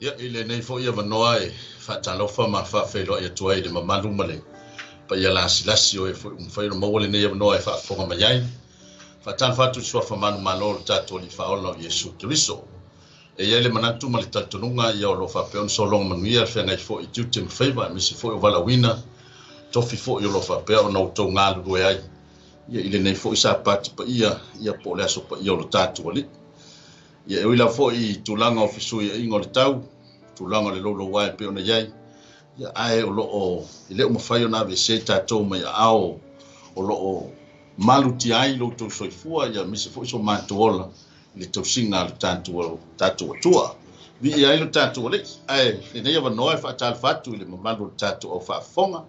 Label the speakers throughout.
Speaker 1: Ia, i lenei foi avanoa e faatalofa ma faafeiloai atu ai i le mamalu ma le paia lasilasi o e foi ua mafai ona maua lenei avanoa e faafofoga mai ai. Faatalofa atu i le suafa manumalo o le tatou Alii Faaola o Iesu Keriso. E i ai le manatu ma le talitonuga ia o lo o faapea ona sologa manuia le feagai foi i tiute ma faiva aemaise foi o valaauina tofi foi o lo o faapea ona outou galulue ai ia i lenei foi Sapati paia ia po o le aso paia o lo tatou Alii. Ia e ui lava foi i tulaga o fesuiaiga o le tau, tulaga o le louloua e pei ona i ai, ia ae o lo o e le o mafai ona aveesea i tatou mai aao o lo o malutia ai lo outou soifua ia aemaise foi so matou ola i le tausiga a lo tatou Atua. Viia ai lo tatou Alii, ae lenei avanoa e faatalofa atu i le mamalu o le tatou au faafofoga,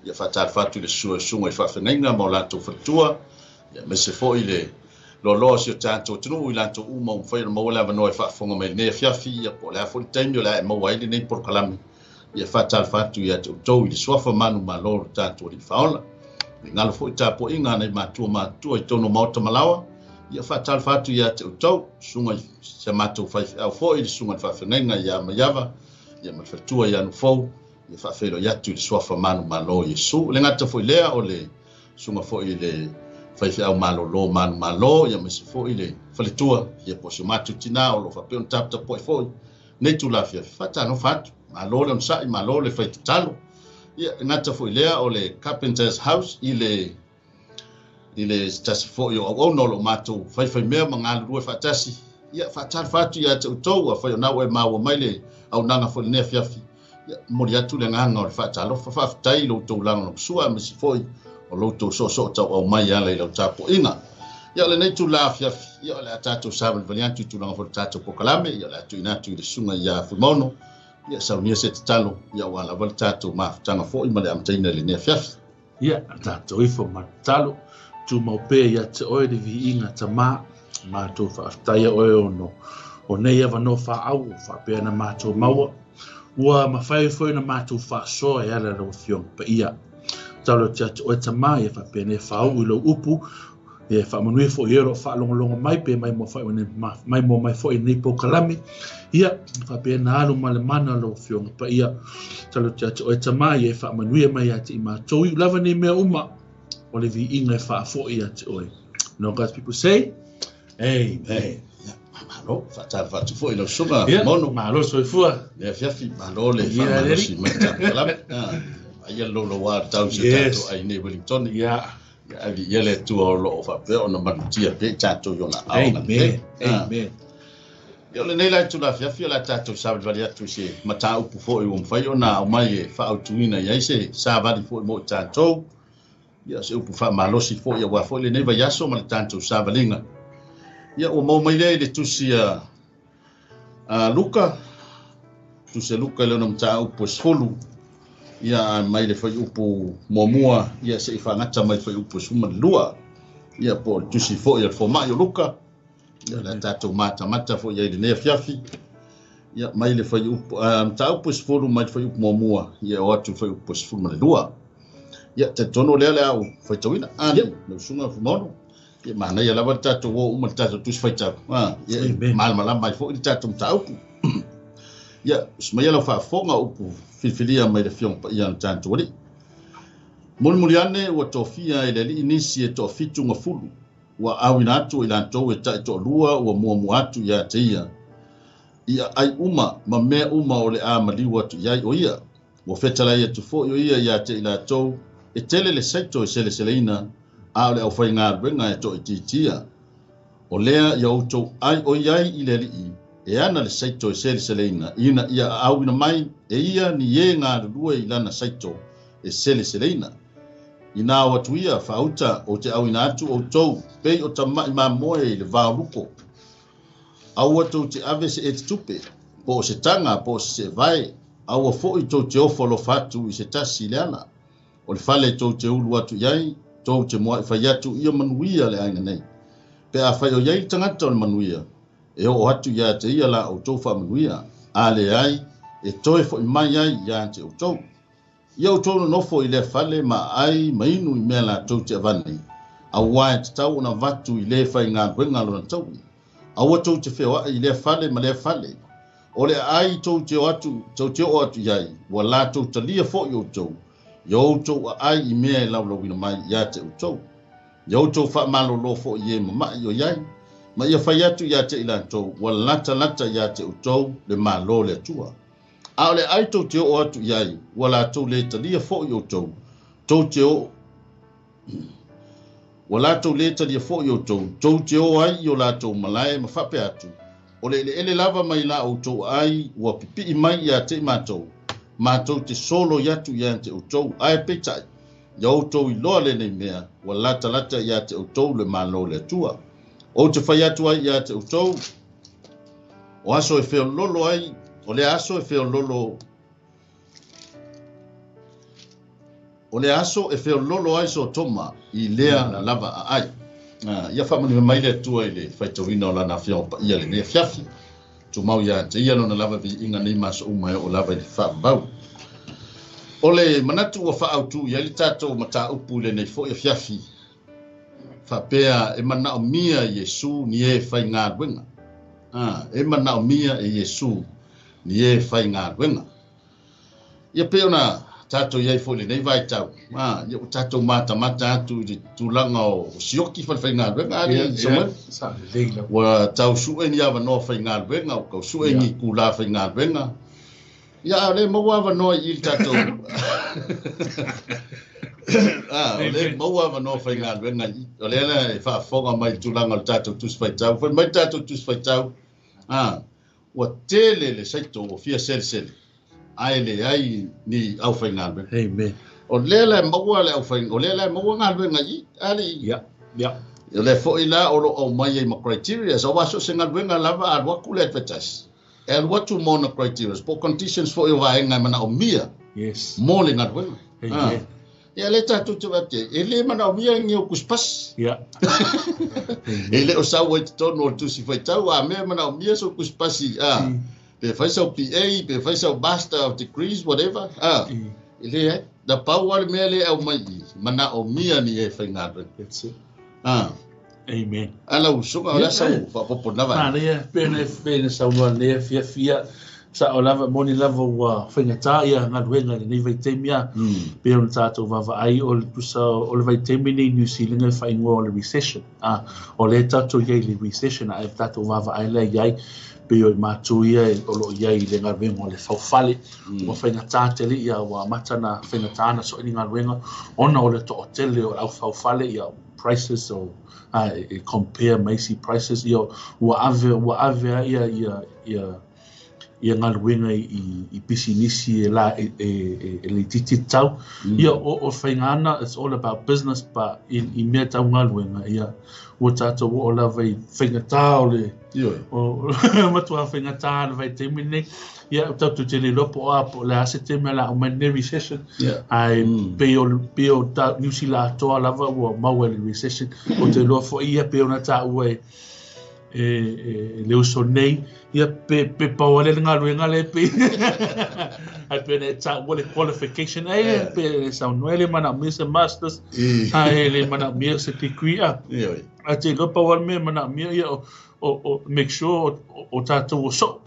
Speaker 1: ia faatalofa atu i le susu o susuga i faafeagaiga ma o latou faletua, ia aemaise foi le loaloa o si o tatou atunuu i latou uma ua mafai ona maua le avanoa e faafofoga mai lenei afiafi, ia po o le a foi le taimi o le a e maua ai lenei polokalame, ia faatalofa atu ia te outou i le suafa manumalo o le tatou Alii Faaola. Ne i galo foi tapuaiga a nai matua matutua i totonu o maota ma laoa, ia faatalofa atu ia te outou, susuga i si a matou faifeau foi, le susuga i le faafeagaiga ia Maiava, ia ma le faletua ia Nufou, ia faafeiloai atu i le suafa manumalo o Iesu. E le gata foi lea o le susuga foi i le faifeau malolo manumalo, ia aemaise foi le faletua, ia po o si o matou tinā o lo o faapea ona taputapuai foi nei itula afiafi. Faatalofa atu, malo le onosai, malo le fai tatalo. Ia, e gata foi lea o le Carpenter's House i le se tasi foi o auauna o lo o matou faifaimea ma galulue faatasi. Ia, faatalofa atu ia te outou, afai o na ua e maua mai le auaunaga foi i lenei afiafi. Ia, momoli atu le agaga o le faatalofa, faafetai i lo outou lagolagosua, aemaise foi o lo outou soosoo tauau mai e ala i lau tapuaiga. Ia, o lenei itula afiafi, ia, o le a tatou savalivali atu i tulaga foi o le tatou polokalame, ia, o le a tuuina atu i le susuga ia Fuimaono, ia, saunia se tatalo, ia, aua lava le tatou mafutaga foi ma le amataina i lenei afiafi.
Speaker 2: Ia, tatou ifo ma tatalo, tumau pea ia te oe le viiga Tamā, matou faafetaia oe ono o nei avanoa faaau o faapea na matou maua, ua mafai foi ona matou faasoa e ala i lau Afioga Paia. Tatalo atu ia te oe Tamā, ia faapea nei faauu i lou upu, ia faamanuia foi e o lo o faalogologo mai pe mai moa mai foi i lenei polokalame, ia faapea na alu ma le mana o lau Afioga Paia. Tatalo atu ia te oe Tamā, ia e faamanuia mai ia te i matou iu lava nei mea uma, o le viiga e faafoi ia te oe. And all God's people say, Amen.
Speaker 1: Malo, faatalofa atu foi i lau susuga Mono.
Speaker 2: Malo soifua.
Speaker 1: Le afiafi, malo le faamalosi mai le tatou kalame. Aia le louloua o le tau i si o tatou ai nei Wellington.
Speaker 2: Ia,
Speaker 1: ave i ai le Atua o lo o faapea ona malutia pea i tatou i ona aao.
Speaker 2: Amen. Amen.
Speaker 1: Ia, o lenei la itula afiafi o le a tatou savalivali atu i se mataupu foi ua mafai ona aumai e faaautuina i ai se savali foi mo i tatou. Ia, se upu faamalosi foi aua foi lenei vaiaso ma le tatou savaliga. Ia, ua maua mai lea i le tusi a Luka, tusi a Luka i lona mataupu e 10, ia mai le fuaiupu muamua, ia se i faagata mai le fuaiupu 12. Ia, po o le tusi foi a le fomai o Luka, ia le tatou matamata foi ai i lenei afiafi. Ia, mai le fuaiupu, mataupu 10 mai le fuaiupu muamua, ia o atu le fuaiupu 12. Ia, talitonu lea le au faitauina. Lau susuga Fuimaono. Ia, manaia lava le tatou o uma le tatou tusi faitau. Ia, malamalama ai foi le tatou mataupu. Ia, usi mai lau faafofoga upu filifilia mai le Afioga Paia o le tatou Alii. Mulimuli ane ua tofia e le Alii nisi e toafitu gafulu, ua auina atu i latou e taitoalua ua muamua atu ia te ia, ia ai uma ma mea uma o le a maliu atu i ai o ia. Ua fetalai atu foi o ia ia te i latou, e tele le saito e seleseleina, a o le aufaigaluega e toaitiitia. O lea ia outou ai o iai i le Alii, e ana le saito e seleseleina, ina ia aauina mai e ia ni e galulue i lana saito e seleseleina. Ina o atu ia faauta o te auina atu outou, pei o tama'i mamoe i le vaoluko. Aua tou te ave se etetupe, po o se taga, po o se seevae, aua foi tou te ofo alofa atu i se tasi i le ala. O le fale tou te ulu atu i ai, tou te mua'i fai atu ia manuia le aiga nei. Pe afai o iai le tagata o le manuia, e oo atu ia te ia la outou faamanuia, a leai, e toe foi mai ai ia te outou. Ia outou nonofo i lea fale ma ai ma inu i mea latou te avane, aua e tatau ona avatu i le faigaluega lona taui. Aua tou te feoai i lea fale ma lea fale. O le aai tou te o atu, tou te oo atu i ai, ua latou talia foʻi outou, ia outou aai i mea e laulauina mai ia te outou. Ia outou faamalōlō foʻi i e mamaʻi o i ai, ma ia fai atu ia te i latou, ua latalata ia te outou le Malo o le Atua. A o le aai tou te oo atu i ai, ua latou lē talia foʻi outou, tou te oo ua latou lē talia foʻi outou, tou te o ai i o latou malae ma faapea atu, o le eleele lava mai la outou aai ua pipii mai ia te i matou, matou te soloi atu ia te outou, ae peitai, ia outou iloa lenei mea, ua latalata ia te outou le Malo o le Atua. Ou te fai atu ai ia te outou, o aso e feololo ai, o le aso e feololo o le aso e feololo ai Sotoma i lea lava aai. Ia faamanuia mai le Atua i le faitauina o lana afioga paia lenei afiafi. Tumau ia te ia lona lava viiga nei ma aso uma e oo lava i le faavavau. O le manatu ua faaautu i ai le tatou mataupu i lenei foʻi afiafi, faapea e manaomia e Iesu ni e faigaluega. E manaomia e Iesu ni e faigaluega. Ia pei ona tatou i ai foʻi i lenei vaitau, ia ua tatou matamata atu i le tulaga o sioki falefaigaluega ali Samuel. Ua tau sue ni avanoa faigaluega, ua tau sue ni kula faigaluega. Ia a o lea e maua avanoa i i le tatou o lea e maua avanoa faigaluega i i. O lea la e faafofoga mai i le tulaga o le tatou Tusi Faitau. Fai mai le tatou Tusi Faitau, ua tele le saito ua fia selesele, ae leai ni aufaigaluega.
Speaker 2: Amen.
Speaker 1: O lea la e maua le aufai, o lea la e maua galuega i i, ali.
Speaker 2: Yeah. Yeah.
Speaker 1: O lea foʻi la o lo o aumai ai ma criteria, aua so o se galuega lava a alu atu le advertise, e alu atu ma ona criteria, po o conditions foʻi o vaega e manaomia mo le galuega.
Speaker 2: Amen.
Speaker 1: Ia lea tatou te vaai atu ai, e lē manaomia ni ou tusipasi. E le o sau ai totonu o le tusi faitau, a mea e manaomia sou tusipasi, pe fai sau BA, pe fai sau Master of Degrees, whatever, e leai. Na pau lava le mea lea e aumai i i, manaomia ni e faigaluega.
Speaker 2: That's it. Amen.
Speaker 1: A lau usoga, o le a sau faaopoopo i lena vaega?
Speaker 2: Manaia, pei ona saunoa nei afiafi, ia, sao lava, moni lava ua faigata ia galuega i lenei vaitaimi a, pei ona tatou vaavaai o le tusa o le vaitaimi lenei i Niu Silena e faaigoa o le recession, a, o lea tatou i ai i le recession a e tatou vaavaai la i ai, pei o i matou ia o lo o i ai i le galuega o le faufale, ua faigata tele ia, ua amata ona faigata ona soʻe ni galuega ona o le toatele o le au faufale ia prices o a e compare ma isi prices ia ua ave ua ave a ia ia ia ia galuega i i pisinisi e la e e e laitiiti tau. Ia o faiga ana it's all about business but i i mea tau galuega ia ua tatou oo lava i faigata o le o matua faigata le vaitaimi lenei. Ia tatou te le iloa po o a po o le a se taimi o le a aumai lenei recession. Ae pei o pei o Niu Sila atoa lava ua maua i le recession. Ou te iloa foi ia pei ona taua e e e le uso nei, ia pe pe pau lava le galuega lea pei ae pei ona e taua le qualification e pe e saunoa e le manaomia se masters ae e le manaomia se degree a. Ae te iloa pau lava le mea e manaomia ia o o o make sure o o tatou o soo.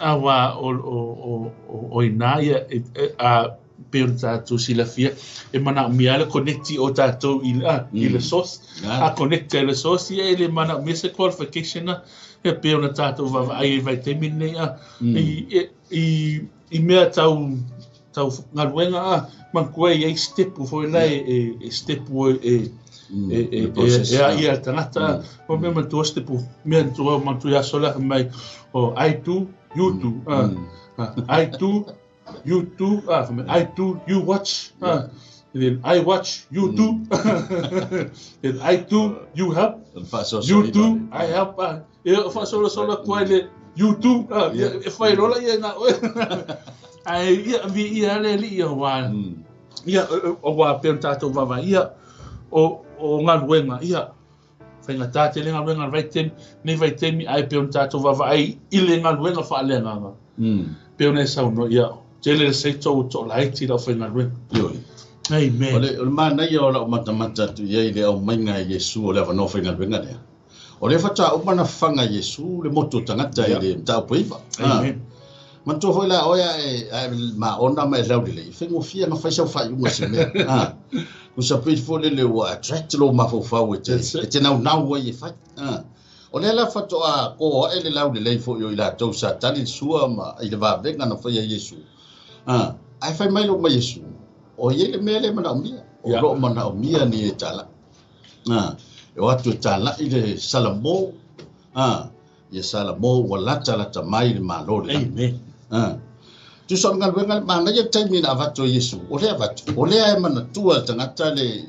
Speaker 2: Aua o o o o i ina ia a pei ona tatou silafia e manaomia le connect o tatou i i le source. A connect i le source ia e le manaomia se qualification a e pei ona tatou vaavaai i vaitaimi lenei a i i i mea tau tau galuega a manatua e i ai step foi la e e step e e e e a ia tagata o mea matua step mea matua matua ia aso la mai o I do you do I do you do I do you watch then I watch you do then I do you help you do I help e faasolosolo atu ai le you do e fai loa lea ia na oe ae ia viia le Alii aua ia aua pei ona tatou vaavaai ia o o galuega ia faigata tele galuega i le vaitaimi nei vaitaimi ae pei ona tatou vaavaai i le galuega faaleagaga pei ona e saunoa ia tele le seito ua toalaiti i le aufaigaluega.
Speaker 1: Ioe.
Speaker 2: Amen.
Speaker 1: O le manaia o lau matamata atu i ai i le aumaiga e Iesu o le avanoa faigaluega lea. O lea faatoa uma ona fafaga e Iesu le motu o tagata i le mataupu e 9.
Speaker 2: Amen.
Speaker 1: Manatua foi la oe a e maona ma e laulelei, e faigofie ona fai sau faaiuga i se mea. Tusa pei foi lele ua attract lou mafaufau e te, e te naunau ai e fai. O lea la faatoa to ae le laulelei foi o i latou sa tali le sua ma i le vavega na faia e Iesu. Ae fai mai loa ma Iesu, o i ai le mea lea e manaomia, o loo manaomia ni e talai. E o atu e talai le Salamo, ia Salamo ua latalata mai le Malo le lagi.
Speaker 2: Amen.
Speaker 1: Tusa o le galuega le manaia le taimi na avatu e Iesu, o lea avatu, o lea e manatua le tagata le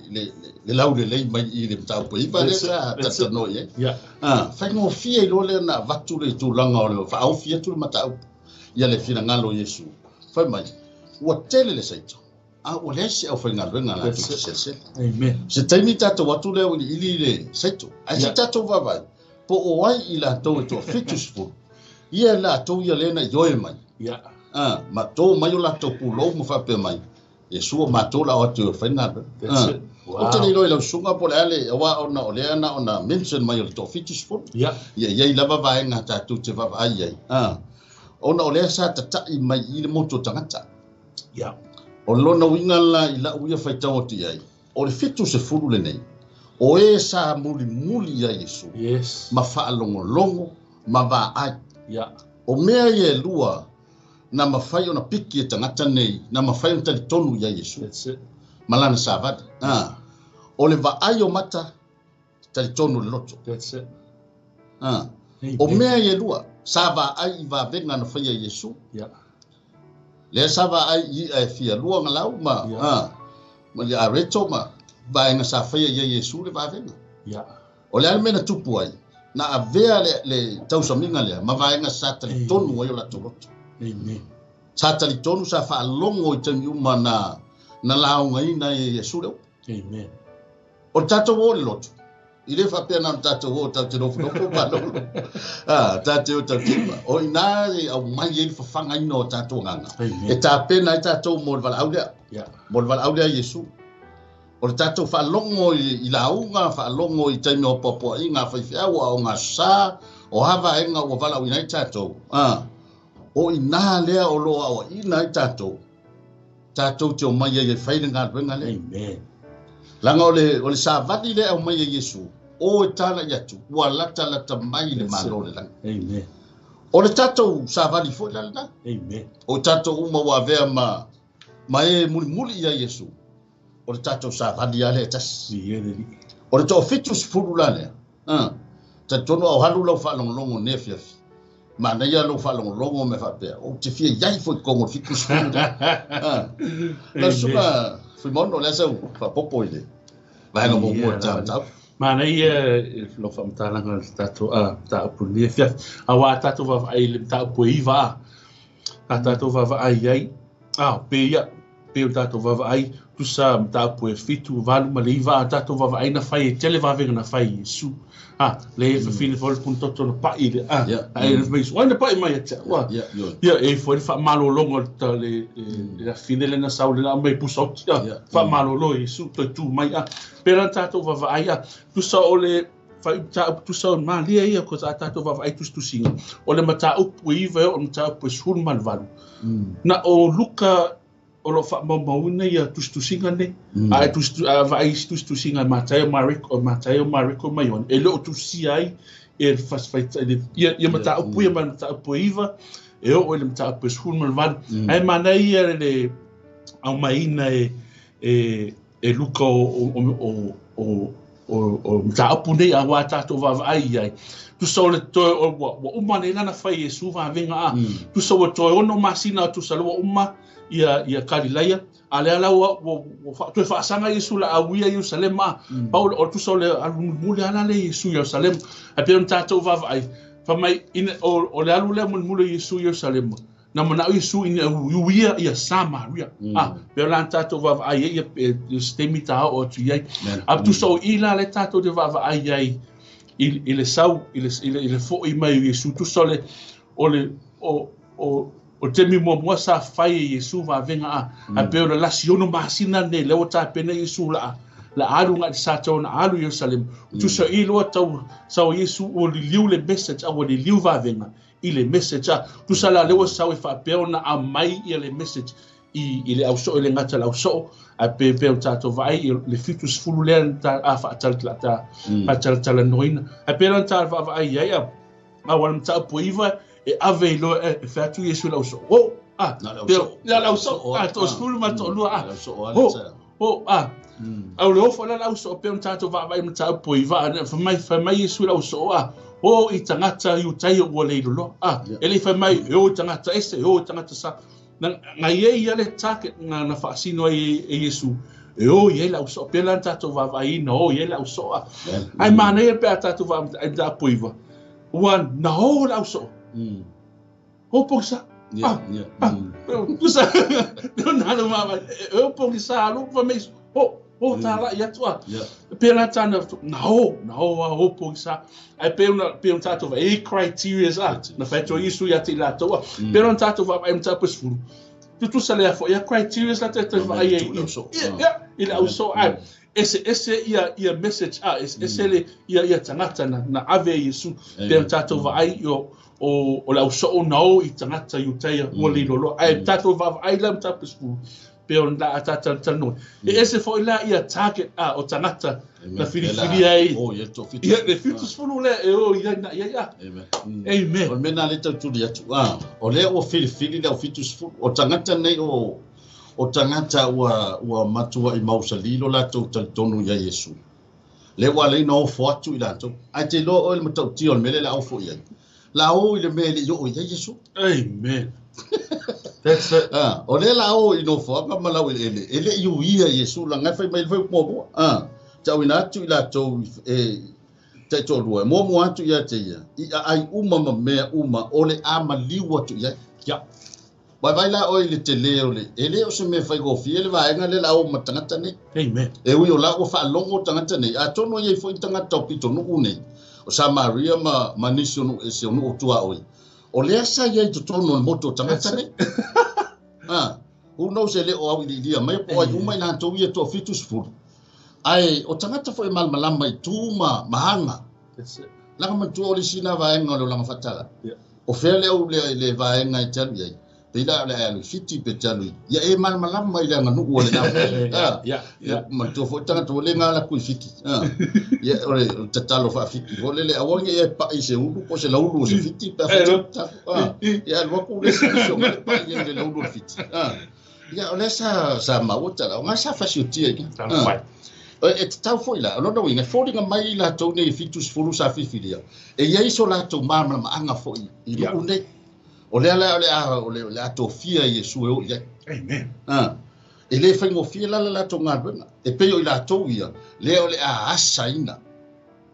Speaker 1: laulelei mai i le mataupu e 9 lea sa talatalanoa i ai. Faigofie i loa lea na avatu le tulaga o le faaofi atu le mataupu ia le finagalo o Iesu. Fai mai, ua tele le saito, a ua leai se aufaigaluega latou te selesele.
Speaker 2: Amen.
Speaker 1: Se taimi tatou atu lea iliili le saito, ae se tatou vaavaai, po o ai i latou e 70, ia latou ia lea na ioe mai. Ma tō mai o latou pulou ma faapea mai, Iesu o matou la o atu e fai galuega.
Speaker 2: That's it.
Speaker 1: O te le iloa i lau susuga po o le a le, aua ona o lea na ona mention mai o le 70. Ia i ai lava vaega tatou te vaavaai ai. Ona o lea sa tatai mai i le motu o tagata. O lona uiga la i lau ia faitau atu i ai, o le 70 lenei, o e sa mulimuli ia Iesu. Ma faalogologo ma vaai. O mea ia e lua na mafai ona piki e tagata nei, na mafai ona talitonu ia Iesu.
Speaker 2: That's it.
Speaker 1: Ma lana savali. O le vaai o mata, talitonu le loto.
Speaker 2: That's it.
Speaker 1: O mea ia e lua, sa vaai i vavega na faia Iesu. Lea sa vaai i ia e fia lua ngalau ma, ma le areto ma vaega sa faia ia Iesu le vavega. O le a le mea na tupu ai, na avea le tausamiga lea ma vaega sa talitonu ai o latou loto.
Speaker 2: Amen.
Speaker 1: Sa talitonu sa faalogo i taimi uma na laogaina e Iesu le upu.
Speaker 2: Amen.
Speaker 1: O le tatou o le loto. I le faapea na o le tatou o tau te nofonofo ma lolo. Tatou o tau tima. O ina e au mai ai le fafagaina o tatou agaga.
Speaker 2: Amen.
Speaker 1: E tapena ai tatou mo le valaau lea. Mo le valaau lea Iesu. O le tatou faalogo i lauga, faalogo i taimi o poapoaiga, faifeau, o ngā sa, o a vaega ua valaauina ai tatou. O ina lea o lo aoaina ai tatou. Tatou te o mai ai e fai le galuega lea.
Speaker 2: Amen.
Speaker 1: Langa o le savali lea au mai e Iesu, o e tala i atu, ua latalata mai le Malo le lagi.
Speaker 2: Amen.
Speaker 1: O le tatou savali foi la lena.
Speaker 2: Amen.
Speaker 1: O tatou uma ua avea ma e mulimuli ia Iesu. O le tatou savali a lea e tasi. O le 70 la lea. Talitonu au halu lau faalogologo nei afiafi. Manaia lau faalogologo me faapea. O te fia iai foi kongo le 70 lea. Lau susuga Fuimaono, le a sau faapopo i le vaega muamua o le mataupu.
Speaker 2: Manaia lau faamatalaga le tatou mataupu nei afiafi. Aua tatou vaavaai i le mataupu e 9 a. A tatou vaavaai ai, pe ia, pe o tatou vaavaai, tusa mataupu e 7, 8 ma le 9 a tatou vaavaai na fai e tele vavega na fai i Iesu. Le e fafine foi le punototo na pai le, a e le fai Iesu, ai na pai mai e te aua. Ia, e foi le faamalologa le afine le na sau le na mai pusa oti, faamalolo i Iesu, toe tu mai, Pera tatou vaavaai, tusa o le fai mataupu tusa o malia ia ko sa tatou vaavaai tusitusiga. O le mataupu e 9 e o le mataupu e 18. Na o Luka o lo faamaumauina ia tusitusiga nei. A e vaai isi tusitusiga e Mataio, Mareko, Mataio, Mareko ma Ioane. E le o tusia ai e le ia mataupu ia ma le mataupu e 9, e oo i le mataupu e 18. Ae manaia ia le aumaina e Luka o mataupu nei aua tatou vaavaai i ai. Tusa o le toe ua uma nei lana fai Iesu vavega a. Tusa ua toe 6 masina tusa ua uma ia Galilaia. A lea la ua toe faasaga Iesu la auia Ierusalema. Pau o tusa o le alu mulimuli ala le Iesu Ierusalema. Ae pei ona tatou vaavaai, fai mai o le alu lea mulimuli Iesu Ierusalema. Na manao Iesu ina uia ia Samaria. Pe o la tatou vaavaai ai ia se taimi ta oo atu i ai. A tusa o i la le tatou te vaavaai ai i le sau, i le foi mai o Iesu. Tusa o le o taimi muamua sa fai e Iesu vavega a. A pe o le lasi 6 masina nei lea ua tapena Iesu la La alu ngai sa tau na alu Yerusalem. Tusa i loa tau sau Iesu ua liliu le message a ua liliu vavega i le message a. Tusa la lea ua sau e faapea ona aumai ia le message i le ausoo i le gata le ausoo ae pe pe o tatou vaai i le 70 lea na a faatalatalanoina ae pe la na ta vaavaai i ai a wala mataupu iva e ave i loa e fai atu Iesu i le ausoo o a
Speaker 1: Na
Speaker 2: le ausoo a toasefulu ma toalua a o a au le ofo la le ausoo pe ona tatou vaavaai mataupu iva fai mai Iesu i le ausoo a o i tagata Iutaia ua leiloloa a e le fai mai e o i tagata ese e o i tagata sa na ia ia le target na faasino ai e Iesu e o i ai le ausoo pe la na tatou vaavaaiina o i ai le ausoo a ai manaia pe a tatou vaavaai mataupu iva ua na o le ausoo o pogisa tusa na alu vaavaai e o pogisa alu fa mai o tala i atu a pe la tana na o a o pogisa ai pe una pe un tatou e criteria a na fai atu Iesu ia te i latou a pe ona tatou vaavaai mataupu 10 tutusa lea foi ia criteria la te vaai ai i le ausoo ai ese ese ia message a ese le ia tagata na ave Iesu pe ona tatou vaai o le ausoo na o i tagata Iutaia ua leiloloa ai tatou vaavaai la mataupu 10 pe ona a tatalanoa e ese foi la ia target a o tagata na filifilia ai ia le 70 lea e o ia na ia ia amen
Speaker 1: O le mea na le tautuli atu o lea ua filifili le au 70 o tagata nei o tagata ua matua i mausalilo latou talitonu ia Iesu le ua alai na ofo atu i latou ae te iloa oe le matautia o le mea lea le a ofo i ai la o i le mea e le i oo i ai Iesu.
Speaker 2: Amen. That's it.
Speaker 1: O lea la o i nofoaga ma lau eleele e le i uia Iesu laga e fai mai le fai muamua tauina atu i latou e taitoalua e muamua atu ia te ia i aai uma ma mea uma o le a maliu atu i ai. Vai la oe i le tele o le e le o se mea faigofie le vaega lea la o ma tagata nei.
Speaker 2: Amen.
Speaker 1: E ui o la ua faalogo tagata nei atonu ai foi tagata o pitonuu nei o Samaria ma nisi o nuu ese o nuu tuaoi o lea sa iai totonu o le motu o tagata nei. Who knows e le o au i lia mai po ai uma i latou ia toa 70 ai o tagata foi malamalama i tu ma maanga.
Speaker 2: That's it.
Speaker 1: Langa matua o le sina vaega o le olaga faatala. O fea le au le vaega e te alu i ai pe la le alu fiti pe te alu ia e malamalama i le aganuu o le na matua foi tagata o le ngala kui fiti ia o le tatalo faafiti fo le aua ne e pa'i se ulu po se laulu o se fiti pe a ia alu aku le sisi o le pa'i le laulu o le fiti ia o le sa maua tala o nga sa fasiotia i e tatau foi la o lona uiga e foliga mai i latou nei 70 sa filifilia e iai so latou malamalamaaga foi i nuu nei o lea la o le a tofia Iesu e o i ai.
Speaker 2: Amen.
Speaker 1: E le faigofie la la latou galuega e pei o i latou ia lea o le a asaina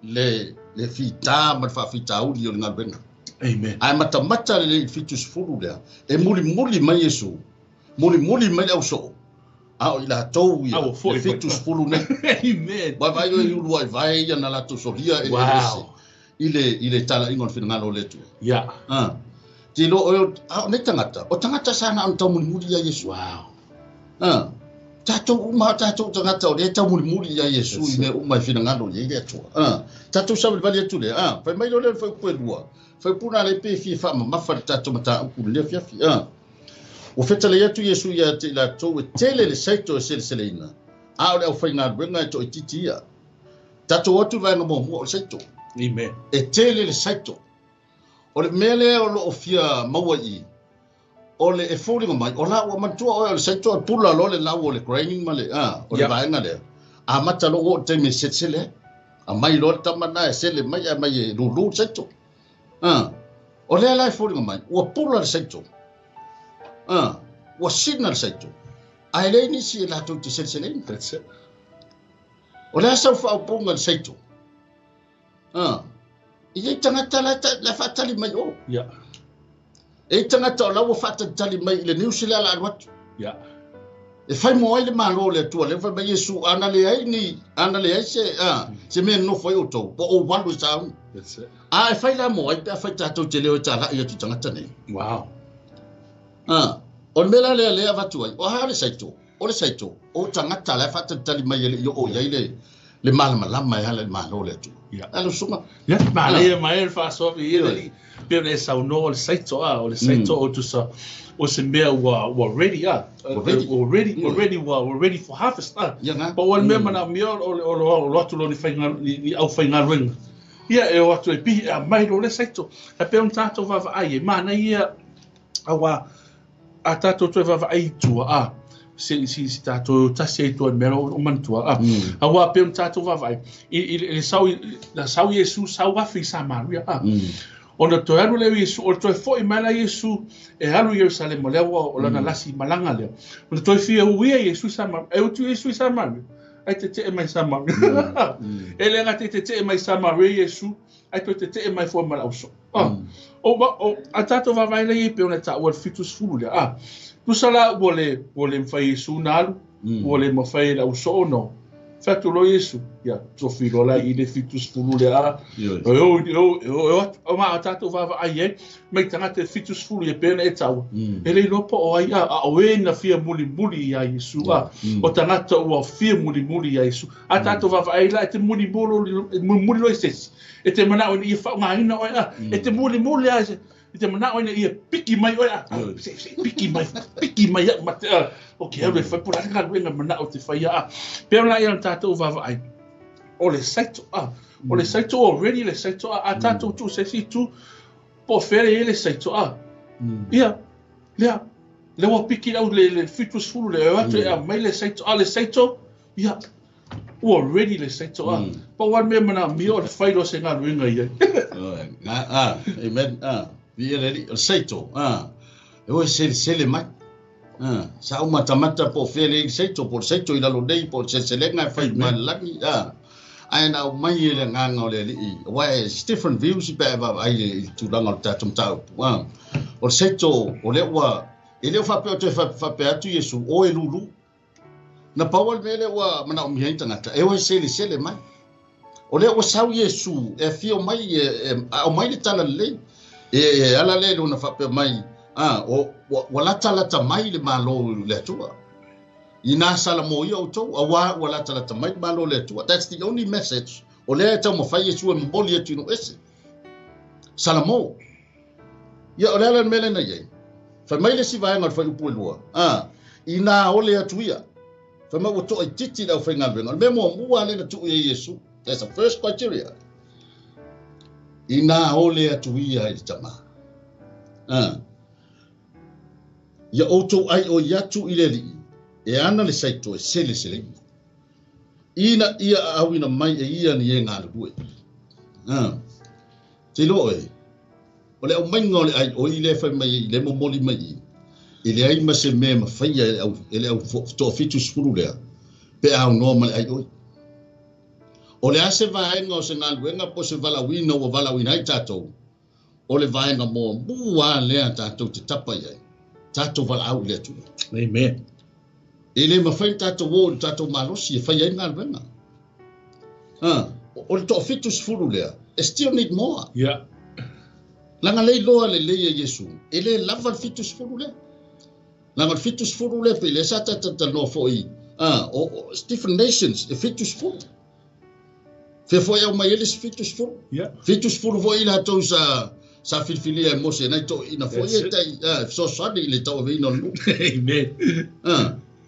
Speaker 1: le fitā ma le faafitauli o le galuega.
Speaker 2: Amen.
Speaker 1: Ae matamata le 70 lea e mulimuli mai Iesu mulimuli mai le ausoo a o i latou ia le 70 nei.
Speaker 2: Amen.
Speaker 1: Vai vai o i ulu ai vai ia na latou solia e le ese i le talaiga o le finagalo o le Atua. Te lo o nei tagata o tagata sa na ona taumulimuli ia Iesu.
Speaker 2: Wow.
Speaker 1: Tatou uma tatou tagata o lea taumulimuli ia Iesu i mea uma i finagalo i ai le Atua. Tatou savalivali atu lea fai mai lea le faaupu e lua faaupu na le pe fia faamamafa le tatou mataupu i lea fiafi. Ua fetalai atu Iesu ia te i latou e tele le saito e seleseleina a o le aufaigaluega e toaitiiti ia. Tatou atu i vaega muamua o le saito.
Speaker 2: Amen.
Speaker 1: E tele le saito. O le mea lea o loo fia maua i o le e foliga mai o la ua matua oe o le saito e pula loa le lau o le graining ma le o le vaega lea a mata lo o taimi e selesele a mai loa le tama na e sele mai a mai e lulu le saito o lea la e foliga mai ua pula le saito ua sina le saito ae leai nisi e latou te seleseleina.
Speaker 2: That's it.
Speaker 1: O lea sau faaupuga le saito i nei tagata la faatali mai o. E tagata o la ua faatalitali mai i le news lea la alu atu. E fai mo ai le malo le Atua lea fai mai Iesu ana le ai ni ana le ai se se mea nofo ai outou po o walu e sauni.
Speaker 2: That's it.
Speaker 1: A e fai la mo ai pe a fai tatou te leo e talai atu tagata nei.
Speaker 2: Wow.
Speaker 1: O le mea la lea lea avatu ai o ha le saito o le saito. O tagata la e faatalitali mai e le i oo i ai le malamalama e ala i le Malo o le Atua. A lau susuga.
Speaker 2: Ia, manaia mai le faasoa i le alii. Pei ona e saunoa o le saito a, o le saito o tusa o se mea ua ready a. Ua ready, ua ready, ua ready for harvest a.
Speaker 1: Ia na.
Speaker 2: Pau o le mea manaomia o le o atu loa ni aufaigaluega. Ia e o atu e pihi e aumai loa le saito. Ae pei ona tatou vaavaai e manaia aua a tatou toe vaavaai i tua a se si si tatou tasi ai tua i mea o manatua a aua pei ona tatou vaavaai i le sau na sau Iesu sau afe i Samaria a ona toe alu lea o Iesu o le toe foi mai la Iesu e alu i Ierusalema lea ua o lana lasi malaga lea ona toe fia uia Iesu i Samaria e utu Iesu i Samaria ai tetee mai Samaria e le gata i tetee mai Samaria Iesu ai toe tetee mai foi ma le ausoo. O a tatou vaavaai lea i pei ona taua le 70 lea. A, tusa la ua le mafai e Iesu ona alu, ua le mafai e le ausoo ona fai atu loa Iesu, ia, tofi loa la i le 70 lea. A, e o, e o, e o, e o atu, ma a tatou vaavaai ai, mai tagata e 70 ia pei ona e taua, e le iloa po o ai, a o e na fia mulimuli ia Iesu, a, o tagata ua fia mulimuli ia Iesu. A tatou vaavaai la e te mulimuli loa i se isi, e te manao ina ia faaaogaina oe a, e te mulimuli lava i te manao ina ia piki mai oe a, se se piki mai, piki mai au ma te, o ke alu e fai po o le a le galuega manao te faia a. Pei ona ia tatou vaavaai, o le saito a, o le saito already le saito a, a tatou tuu se isi itu, po o fea e i ai le saito a. Ia, lea, lea ua piki lau le 70 lea, e o atu e aumai le saito, a le saito, ia, ua ready le saito a. Pau lava le mea e manaomia o le fai loa o se galuega i ai.
Speaker 1: Amen. Viia le Alii. O le saito, e o e selesele mai. Sa ou matamata po o fea le i le saito, po o le saito i lalo nei, po o le seleselega e fai i le lagi. Ae na aumai e le agaga o le Alii. Aua it's different views pe a e vaavaai i le tulaga o le tatou mataupu. O le saito, o lea ua, e le o faapea o toe faapea atu Iesu, o e lulu. Na pau lava le mea lea ua manaomia ai tagata, e o e selesele mai. O lea ua sau Iesu e afio mai, e aumai le tala lelei. E ala lea i lona faapea mai, ua latalata mai le Malo i le Atua. Inā salamoia outou, auā ua latalata mai le Malo o le Atua. That's the only message o lea e taumafai Iesu e momoli atu i nuu ese. Salamo. Ia, o le ala le mea lea na i ai. Fai mai le isi vaega o le fuaiupu e 2, inā ole atu ia, fai mai ua toaitiiti le aufaigaluega. O le mea muamua lea na tuu i ai Iesu, that's the first criteria. Inā ole atu ia i le Tama. Ia outou aioi atu i le Alii, e ana le saito e seleseleina. Ina ia aauina mai e ia ni e galulue. Te iloa oe, o le aumaiga o le aioi lea e fai mai ai, lea e momoli mai i, e leai ma se mea e mafaia e le au toafitusefulu lea, pe a aunoa ma le aioi. O le a se vaega o se galuega po o se valaauina ua valaauina ai tatou, o le vaega muamua lea tatou te tapa i ai, tatou valaau i le Atua.
Speaker 2: Amen.
Speaker 1: E le mafai ona tatou o i le tatou malosi e fai ai galuega. O le toafitusefulu lea, e still need more.
Speaker 2: Yeah.
Speaker 1: Leaga le iloa lelei e Iesu, e le lava le 70 lea. Leaga o le 70 lea, pei lea sa tatalanoa foi, o different nations, e 70. Fea foi aumai ai le isi 70.
Speaker 2: Yeah.
Speaker 1: 70 foi i latou sa filifilia e Mose, nai toeaiina foi e tai, fesoasoani i le tauaveina o le nuu.
Speaker 2: Amen.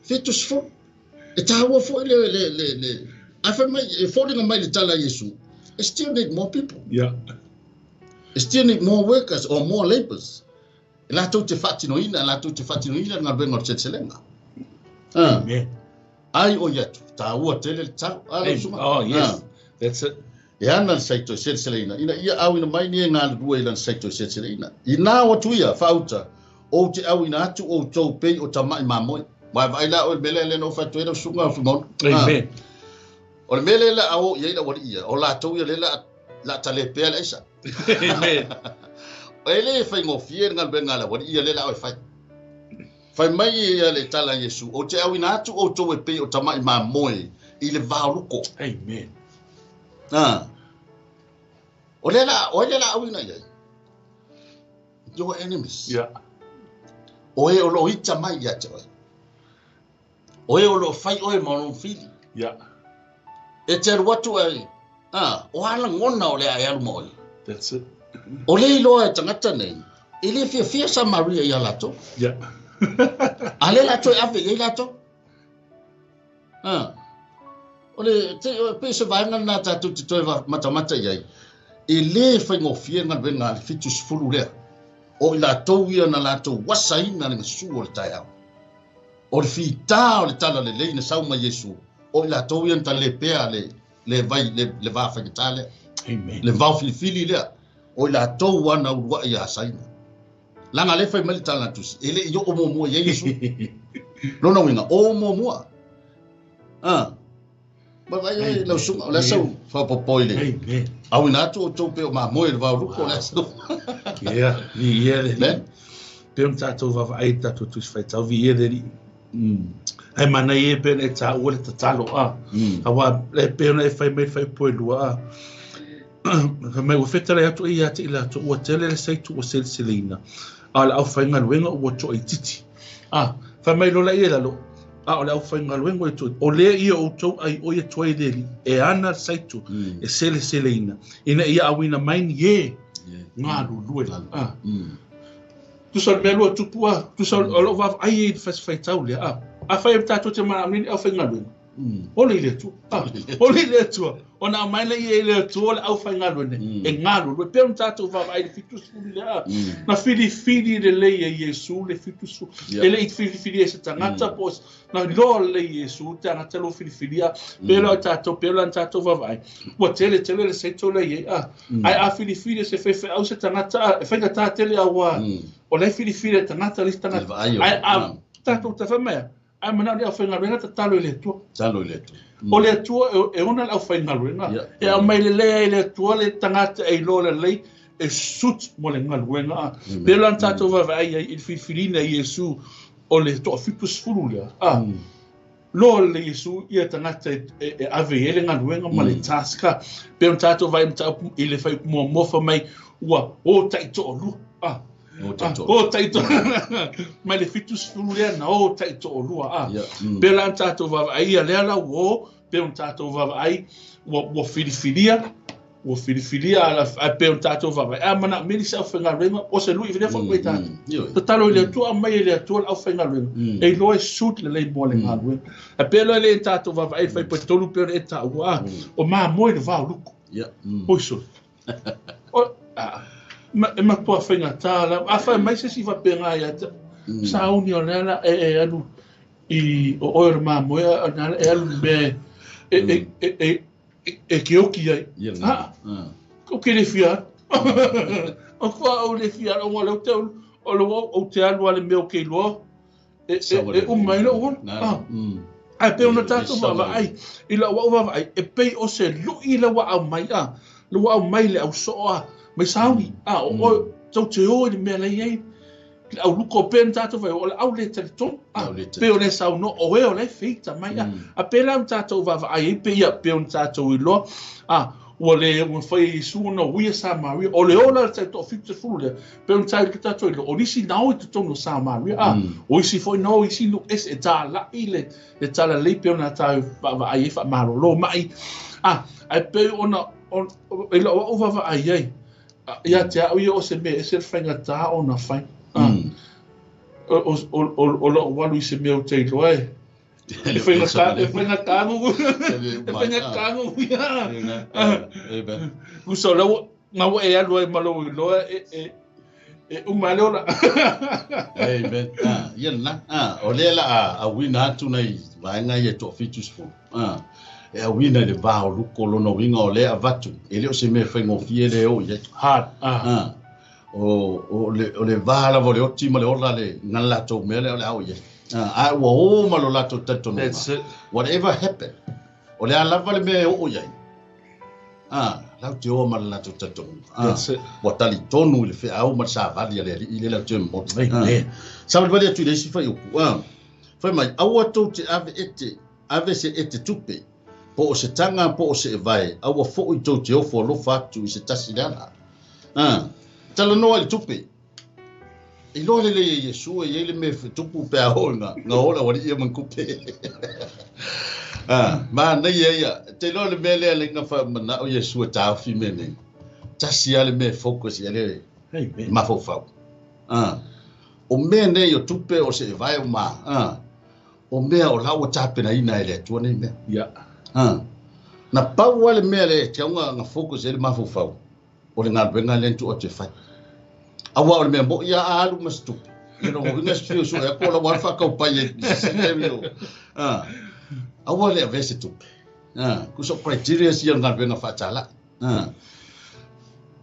Speaker 1: 70. E taua foi le, ae fai mai, e foliga mai le tala a Iesu, e still need more people.
Speaker 2: Yeah.
Speaker 1: E still need more workers or more laborers. E latou te faatinoina, e latou te faatinoina le galuega o le seleselega.
Speaker 2: Amen.
Speaker 1: Ai o atu, taua tele le talo.
Speaker 2: Amen. Oh, yes. That's it.
Speaker 1: E ana le saito e seleseleina, ina ia auina mai ni e galulue i lana saito e seleseleina. Inā o atu ia, faauta, ou te auina atu outou pei o tama'i mamoe. Mai vaai la oe le mea lea lea na ou fai atu ai lau susuga o Fuimaono.
Speaker 2: Amen.
Speaker 1: O le mea lea la a o i ai le aualii ia, o latou ia lea la tale pea le aisa.
Speaker 2: Amen.
Speaker 1: E le faigofie le galuega a le aualii ia lea la o e fai. Fai mai ia le tala a Iesu, ou te auina atu outou e pei o tama'i mamoe i le vaoluko.
Speaker 2: Amen.
Speaker 1: O lea la, o ai lea la auina i ai? Your enemies.
Speaker 2: Yeah.
Speaker 1: O e o lo o ita mai ia te oe. O e o loo fai oe ma lou fili.
Speaker 2: Yeah.
Speaker 1: E te alu atu ai, o a lagona o le a e alu ma oe.
Speaker 2: That's it.
Speaker 1: O le iloa e tagata nei, e le fiafia Samaria ia latou.
Speaker 2: Yeah.
Speaker 1: A le latou e ave i ai latou. O le te, pe se vaega lena tatou te toe matamata i ai, e lē faigofie galuega a le 70 lea. O i latou ia na latou asaina le gasu o le taeao. O le fitā o le tala lelei na sau mai Iesu, o i latou ia na talepea le vai le va faigata lea.
Speaker 2: Amen.
Speaker 1: Le vao filifili lea, o i latou ana uluai ia asaina. Laga le fai mai le tala tusi, e le i oo muamua i ai Iesu. Lona uiga, o muamua. Ma vai ai lau suga, o le asa faapopo i le.
Speaker 2: Amen.
Speaker 1: Auina atu outou pe o mamoe le vao luko o le asa.
Speaker 2: Yeah, vi ia le.
Speaker 1: Amen.
Speaker 2: Pe o tatou vaavaai i tatou Tusi Faitau, vi ia le alii. Ai mana ia pe na e tāua le tatalo a. Aua le pe ona e fai mai fai poe lua a. Fai mai ua fetalai atu e ia te i latou ua tele le saitu ua seleseleina. A o le aufaigaluega ua toaitiiti. A, fai mai lola ia lalo. A o le aufaigaluega ua toaitiiti. O lea ia outou ai o ia tuai le alii. E ana le saitu e seleseleina. Ina ia auina mai ni e galulue. A. Tusa o le mea lua tupu a, tusa o lou vaavaai ai i le faitau lea a. A fai e tatou te manaomia ni aufaigaluega. Ole i le Atua. Ole i le Atua. Ona aumai lea i le Atua o le aufaigaluega e galulue. Pe ona tatou vaavaai i le 70 lea a. Na filifili lelei e Iesu le 70. E le i filifili e se tagata po o na iloa lelei e Iesu tagata lo filifilia. Pe la o tatou, pe la na tatou vaavaai. Ua tele tele le seito lea i ai a. Ae a filifili e se faifeau se tagata a, e faigata tele aua o la e filifili e tagata le isi tagata. Ae a tatou tafa mai a, ae manao le aufaigaluega tatalo i le Atua.
Speaker 1: Tatalo i le Atua.
Speaker 2: O le Atua e ona le aufaigaluega. E aumai lelei ai le Atua le tagata e iloa lelei e suit mo le galuega a. Pe la na tatou vaavaai ai i le filifiliina e Iesu o le 70 lea a. Loa le Iesu ia tagata e ave i ai le galuega ma le task a. Pe ona tatou vaai mataupu i le fai muamua fai mai ua o taitoalua a. O taitoalua. Mai le 70 lea na o taitoalua a. Pe la na tatou vaavaai ia lea la ua o, pe ona tatou vaavaai ua filifilia, ua filifilia ala, a pe ona tatou vaavaai. A mana meli se aufaigaluega, o se lui lea foi mai tatou. Tatalo i le Atua, aumai e le Atua le aufaigaluega. E iloa e suit lelei mo le galuega. A pe loa le tatou vaavaai fai po tolu pe ona e taua a, o mamoe le vao luku. Oi sole. O, e matua faigata la. A fai mai se si faapena ia te, sauni o lea la e alu i o oe o le mamoe a na e alu le mea e keoki ai. O ke le fia. O kua o le fia o le te o le o te alu ale mea o ke iloa. E uma i lou ola. Ae pe ona tatou vaavaai i lau au vaavaai e pei o se lui le ua aumai a. Le ua aumai le ausoo a mai sauni a o oe tou te o i le mea la i ai. Le au luko pe na tatou vai o le au le talitonu a. Pe o le saunoa o e o le feita mai a. A pe la na tatou vaavaai ai pe ia pe ona tatou iloa a. Ua le ua fai e Iesu ona uia Samaria. O le ola le taitoa 70 lea, pe ona tai tatou iloa, o nisi nao i totonu o Samaria. A, o isi foi nao isi nu ese e tālai le talalei pe ona tai vaavaai ai faamalolo mai. A, ae pe ona e lau au vaavaai ai. Ia te au ia o se mea ese le faigata ona fai. A, o lau alu i se mea o te iloa e. E whainga tāngu. E whainga tāngu. Usa lau ngā e alu ai malo i loa e uma le ola.
Speaker 1: Amen. Ia na. O lea la a wina atu nei vaenga ia to 70. E a wina le vao luko lona winga o lea avatu. E le o se mea faigofie le o ia.
Speaker 2: Hard.
Speaker 1: O le vaha lava o le oti ma le ola le ngana latou mea lea o le ao ia. A ua o ma lo latou talitonuga.
Speaker 2: That's it.
Speaker 1: Whatever happen, o le a lava le mea e oo iai. Lau te oa ma le latou talitonuga.
Speaker 2: That's it.
Speaker 1: Ua talitonu i le feau ma le savali a le alii le lau te momoli.
Speaker 2: Amen.
Speaker 1: Savalivali atu i le isi faiupu. Fai mai, aua tou te ave ete, ave se ete tupe, po o se taga, po o se evae, aua foi tou te ofo alofa atu i se tasi le ala. Talanoa i le tupe. Iloa lelei e Iesu e i ai le mea e fetupu pe a oo ina o le aualii ia ma ni tupe. Manaia ia. E te iloa le mea lea na faamanao Iesu e taofi mea nei. Tasi lava le mea e focus i ai le mafaufau. O mea nei o tupe o seevae o ma, o mea o la ua tapenaina e le Atua nei mea. Na pau lava le mea lea e tatau ona focus i ai le mafaufau, o le galuega lea na tuu atu e fai. Aua o le mea moni lava a alu ma se tupe, ia lona uiga se fiu sue atu o lau alu faataupai ai i se isi taimi o, aua le avea se tupe. Tusa o criteria ia o le galuega faatalai.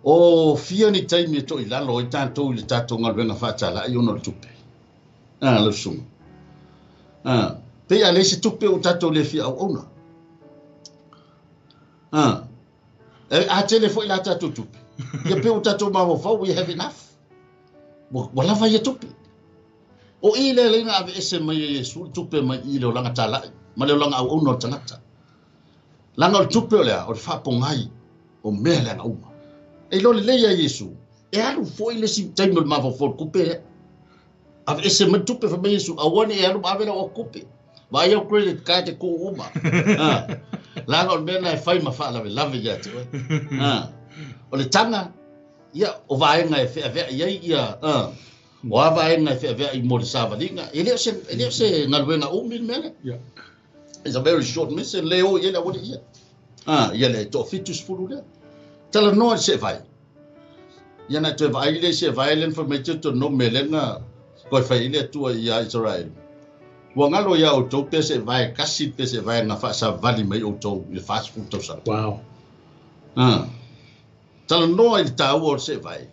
Speaker 1: O fia ni taimi e toilalo ai tatou i le tatou galuega faatalai ona o le tupe. Lau susuga. Pei a leai se tupe ua tatou le fia auauna. A tele foi la tatou tupe, ia pei ua tatou mafaufau, we have enough. Ua lava ia tupe. O i lea lea na aveese mai e Iesu le tupe mai i le olaga talai ma le olaga auauna o le tagata. Leaga o le tupe o le a? O le faapogai o mea leaga uma. E iloa lelei ia Iesu, e alu foi le isi taimi o le mafaufau i le tupe lea. Aveese mai le tupe, fai mai Iesu, aua ne i e alu ma ave lau tupe. Vaai au credit card e tuu uma. Leaga o le mea lena e fai ma faalavelave ia te oe. O le taga, ia, o vaega e feaveai ai ia, o a vaega e feaveai mo le savaliga. E le o se, e le o se galuega umi le mea lea. It's a very short mission, le o i ai le aualii ia. Ia le toafitusefulu lea. Talanoa i le seevae. Ia na e toe vaai lea i seevae lea na fai mai te tonu mea lea na toe fai ai le Atua ia Israel. Ua galo ia outou pe seevae kasi pe seevae na faasavali mai outou i le 40 tausaga.
Speaker 2: Wow.
Speaker 1: Talanoa i le taua o le seevae,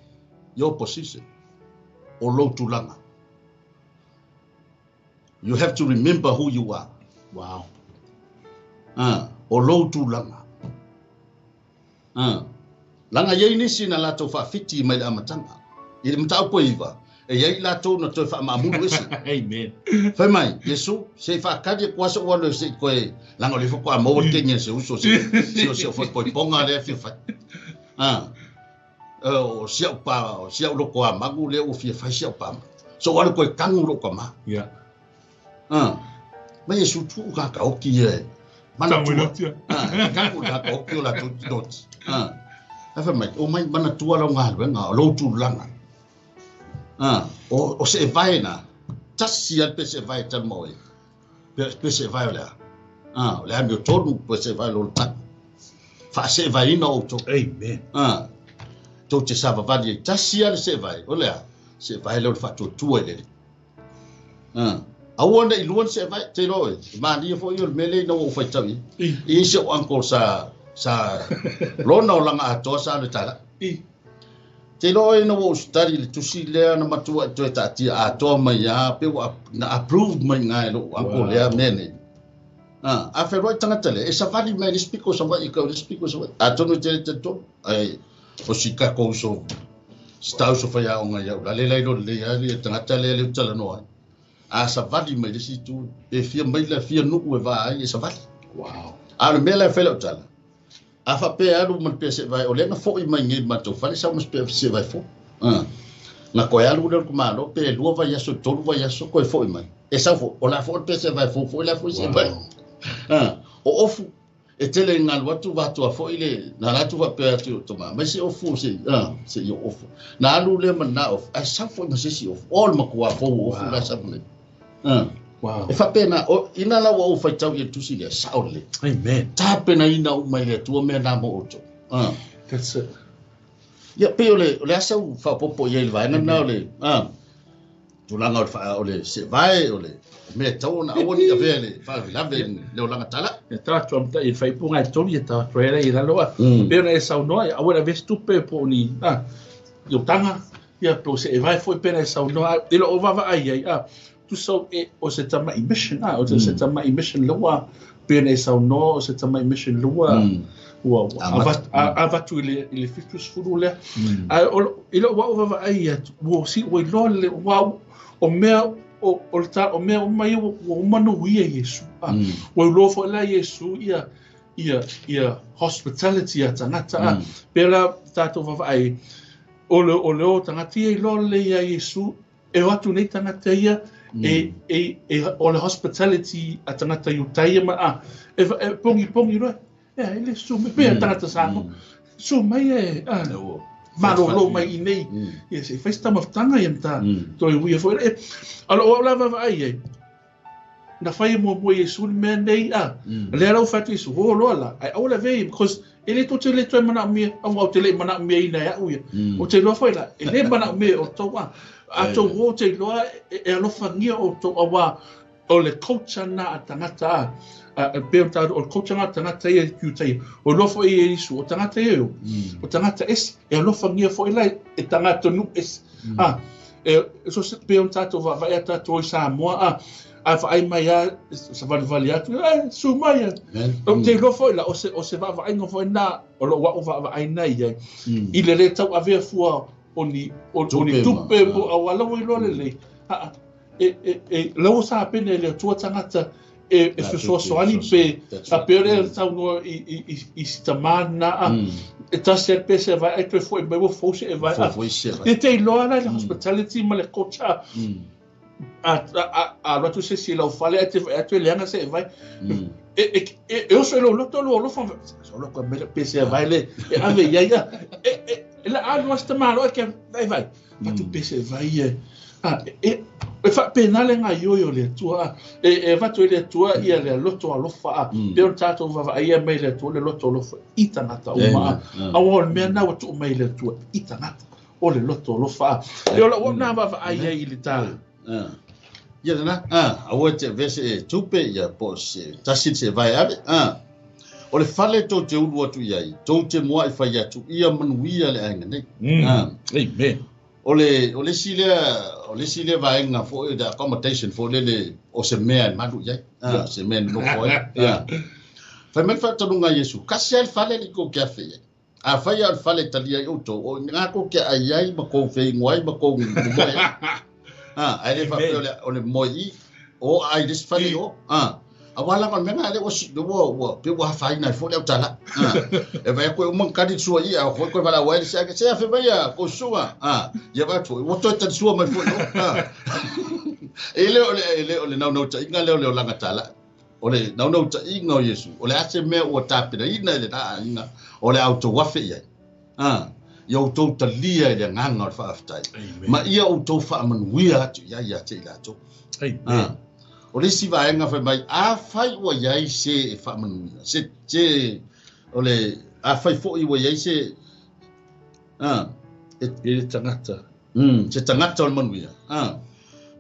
Speaker 1: your position, o lou tulaga. You have to remember who you are.
Speaker 2: Wow.
Speaker 1: O lou tulaga. Leaga e i ai nisi na latou faafiti mai le amataga. I le mataupu e 9, e i ai latou na toe faamaamulu ese.
Speaker 2: Amen.
Speaker 1: Fai mai, Iesu, se i faatali atu lava so'u alu e se i toe, leaga o lea faatoa maua le kegi a se uso, se o si au faaipoipoga lea e fia fai. O si au pa, o si au loto amagu lea ua fia fai si au pa. So'u alu toe tanu lou tama. Mai Iesu tuu kakaoki ia e. Manatua. Tanu kakaoki o latou noti. Ae fai mai, o mai manatua lau galuega, o lou tulaga. O seevae na, tasi lava le pesevae talu ma oe. Pesevae o le a? O le amiotonu pesevae o le olataga. Faaseevaeina outou.
Speaker 2: Amen.
Speaker 1: Tou te savavali ai. Tasi lava le seevae, o le a? Seevae lea o le faatuatua i le Alii. Aua ne i lua ni seevae, te iloa oe, e malie foi o le mea lea ina ua ou faitau i ai. E i ai si ou uncle sa lona olaga atoa sa alu e talai. Te iloa oe ina ua ou study i le tusi lea na matua i toe taatia atoa mai lava, pe ua na approved mai i ina e lou uncle lea mea nei. A feloai tagata lea, e savali mai le isi pito o Savaii e tau i le isi pito o Savaii. Atonu e te le talitonu, ae o si tatou uso, si ta uso faiaoga i au lale la iloa lelei lava le tagata lea lea ou te talanoa ai. A savali mai le isi itu, pe fia maila, fia nuu e va ai, e savali.
Speaker 2: Wow.
Speaker 1: A o le mea la e fai lau tala, a faapea e alu ma le pesevae, o lea na foi mai nei i le matou fale, sau ma se pesevae fou. Na toe alu lea o le tamaloa, pe 2 vaiaso, 3 vaiaso, toe foi mai. E sau foi, o la foi le pesevae fou foi la foi sevae. O ofu, e tele ina alu atu vatua foi le, na alu atu faapea atu i lou tama, mai se ofu se, se i o ofu. Na alu lea ma lena ofu, ae sau foi ma se isi ofu. O le matua fou o ofu la sau nei.
Speaker 2: Wow.
Speaker 1: E faapena, o, ina la ua ou faitau i le tusi lea, sao lelei.
Speaker 2: Amen.
Speaker 1: Tapenaina uma e le Atua mea na mo outou.
Speaker 2: That's it.
Speaker 1: Ia, pei o le a sau faaopoopo i ai i le vaega lena o le, tulaga o le faa, o le seevae, o le mea e tatau ona aua ne i avea i le faalavelave i le olaga talai.
Speaker 2: Ia tatou amatai i le faaipuga e tolu ia tatou ai i lalo a. Pei ona e saunoa, ia aua le avea se tupe po o ni, i o taga, ia po o seevae foi pei ona e saunoa. I lou vaavaai ai, tusa o se tamai mission, o se tamai mission lua, pei ona e saunoa o se tamai mission lua, ua avatu i le 70 lea. Ae i lou au vaavaai atu, ua si ua iloa le, ua o mea o le ta, o mea uma ia ua uma ona uia Iesu. Ua iloa foi la Iesu ia hospitality a tagata. Pei la tatou vaavaai, o le o tagata ia iloa lelei ia Iesu, e o atu nei tagata ia e o le hospitality a tagata Iutaia ma a e pongi loa e le susu mai pei tagata Samoa susu mai e malolo mai i nei ia se fai se taumafataga ia ma ta toe uia foi e o au la vaavaai ai na fai muamua Iesu le mea nei a lea la ua fai atu Iesu o loa la ae aua le avea because e le tou te le toe manaomia aua ou te le i manaomia ina e au ia ou te iloa foi la e le manaomia e outou a a tou o te iloa e alofagia outou auā o le culture na a tagata a pe o o le culture na a tagata ia Iutaia o iloa foi e Iesu o tagata ia o tagata ese e alofagia foi la e tagata nuu ese a e so se pe o tatou vaavaai a tatou i Samoa a vaai mai a savalivali atu e su mai e o te iloa foi la o se vaavaaiga foi na o lou a'u vaavaai i ai i le lē tau avea fua o ni tupe po auala ua iloa lelei e lau sa pene le Atua tagata e fesoasoani pe a pe o le saunoa i si tamā lena a e tasi ai pe se vae ai toe fo'i mai ua fou se e vae a e te iloa la le hospitality ma le culture a alu atu se isi i lau fale ae te vaai atu e leaga se e vae e oso i lou loto lou alofa solo ko mele pe se vae le e ave i ai e la alu a se tamāloa e ke vai vai atu pe se vai e e faapena le gaioio o le Atua e avatu i le Atua ia le loto alofa a pe o le tatou vaavaaia mai le Atua le loto alofa i tagata uma a aua o le mea na ua tuu mai le Atua i tagata o le loto alofa a e o lau na vaavaai ai i le tala
Speaker 1: ia lena aua te avea se tupe ia po o se tasi se vae ave o le fale tou te ulu atu i ai tou te mua'i fai atu ia manuia le aiga nei.
Speaker 2: Amen.
Speaker 1: O le isi lea vaega foi le accommodation foi lele o se mea e malu i ai se mea e nonofo ai fai mai le faatanuga a Iesu kasi ai le fale le i kou ke afe i ai a fai a o le fale talia ai outou o ina kou ke ai ai ma kou feigoa ai ma kou momoe ai ae le faapea o le moe i o ai le isi fale i o aua lava o le mea lena lea ua pe ua afaina ai foi le autala e vaai atu e uma ona kali sua i a foi koe valaau ai le se se afe mai a kou susuga ia vaai atu foi ua toe talisua mai foi o e le o le naunautaiga lea o le olaga talai o le naunautaiga o Iesu o le a se mea ua tapenaina i lena aiga o le a outou afe i ai ia outou talia i le agaga o le faafetai ma ia outou faamanuia atu i ai ia te i latou.
Speaker 2: Amen.
Speaker 1: O le isi vaega fai mai a fai ua i ai se e faamanuia se o le a fai foi ua i ai se
Speaker 2: e le tagata
Speaker 1: se tagata o le manuia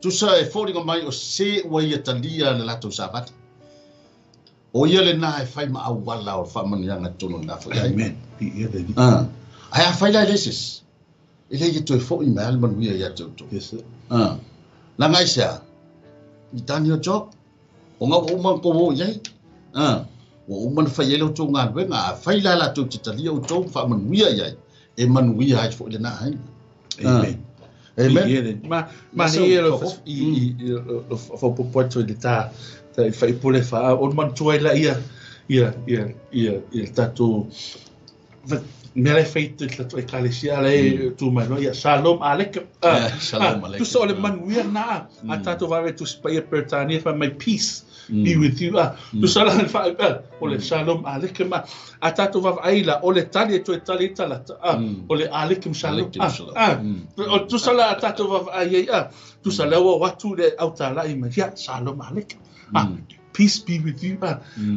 Speaker 1: tusa e foliga mai o se ua ia talia le latou savali o ia lena e fai ma auala o le faamanuiaga totonu o lena foi ai.
Speaker 2: Amen.
Speaker 1: Ae a fai la e le sesi e le ia toe fo'i mai a le manuia ia te outou.
Speaker 2: Yes.
Speaker 1: Laga ai sea you done your job o ngau ua uma ona tou o i ai ua uma ona fai ai le outou galuega a fai la latou te talia outou ma faamanuia i ai e manuia ai foi lena aiga.
Speaker 2: Amen.
Speaker 1: Amen.
Speaker 2: Ma nei lo i lo faaopoopo atu i le ta faipule faa o le manatua ai la ia ia ia ia ia tatou mea la e fai te tatou ekalesia la e tu mai loa ia Shalom Aleicum.
Speaker 1: Shalom Aleicum.
Speaker 2: Tusa o le manuia na a tatou vaavaai Tusi Paia Peretania fai mai peace be with you. Tusa la fa o le Shalom Aleicum a tatou vaavaai la o le tali e toe tali i talata o le Aleicum Shalom. O tusa la a tatou vaavaai ai tusa la ua o atu le autalai mai ia Shalom Aleicum. Peace be with you.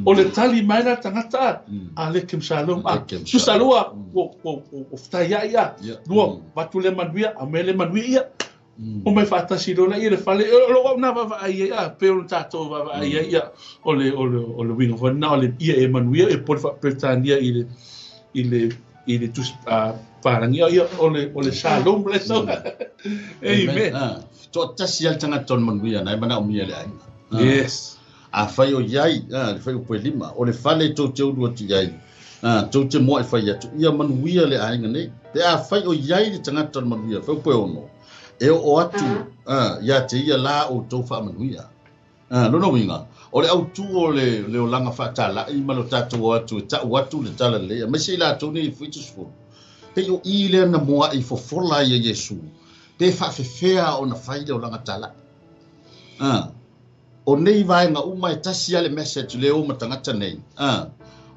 Speaker 2: O le tali mai la tagata Aleicum Shalom. Tusa lua o fatai ai lua vatu le manuia a me le manuia ia. O mai faatasi loa ia le fale o lou au na vaavaai ai pe o le tatou vaavaai ai ia o le uiga foi lena o le ia e manuia e pole faaperetania i le tusi palagi ia o le Shalom le sau. Amen.
Speaker 1: Toatasi ai le tagata o le manuia na e manaomia le aiga.
Speaker 2: Yes.
Speaker 1: A fai o iai le fai o lima o le fale tou te ulu atu iai tou te moa e fai atu ia manuia le aiga nei pe a fai o iai le tagata o le manuia fai o poe ono e oo atu ia te ia la outou faamanuia. Lona uiga o le autū o le olaga faatala'i ma le tatou o atu e ta'u atu le tala lelei aemaise i latou nei i fuitusefulu pei o i lea na moa'i fofola ai e Iesu. Pe faafefea ona fai le olaga talai. O nei vaega uma e tasi lava le message lea e o ma tagata nei.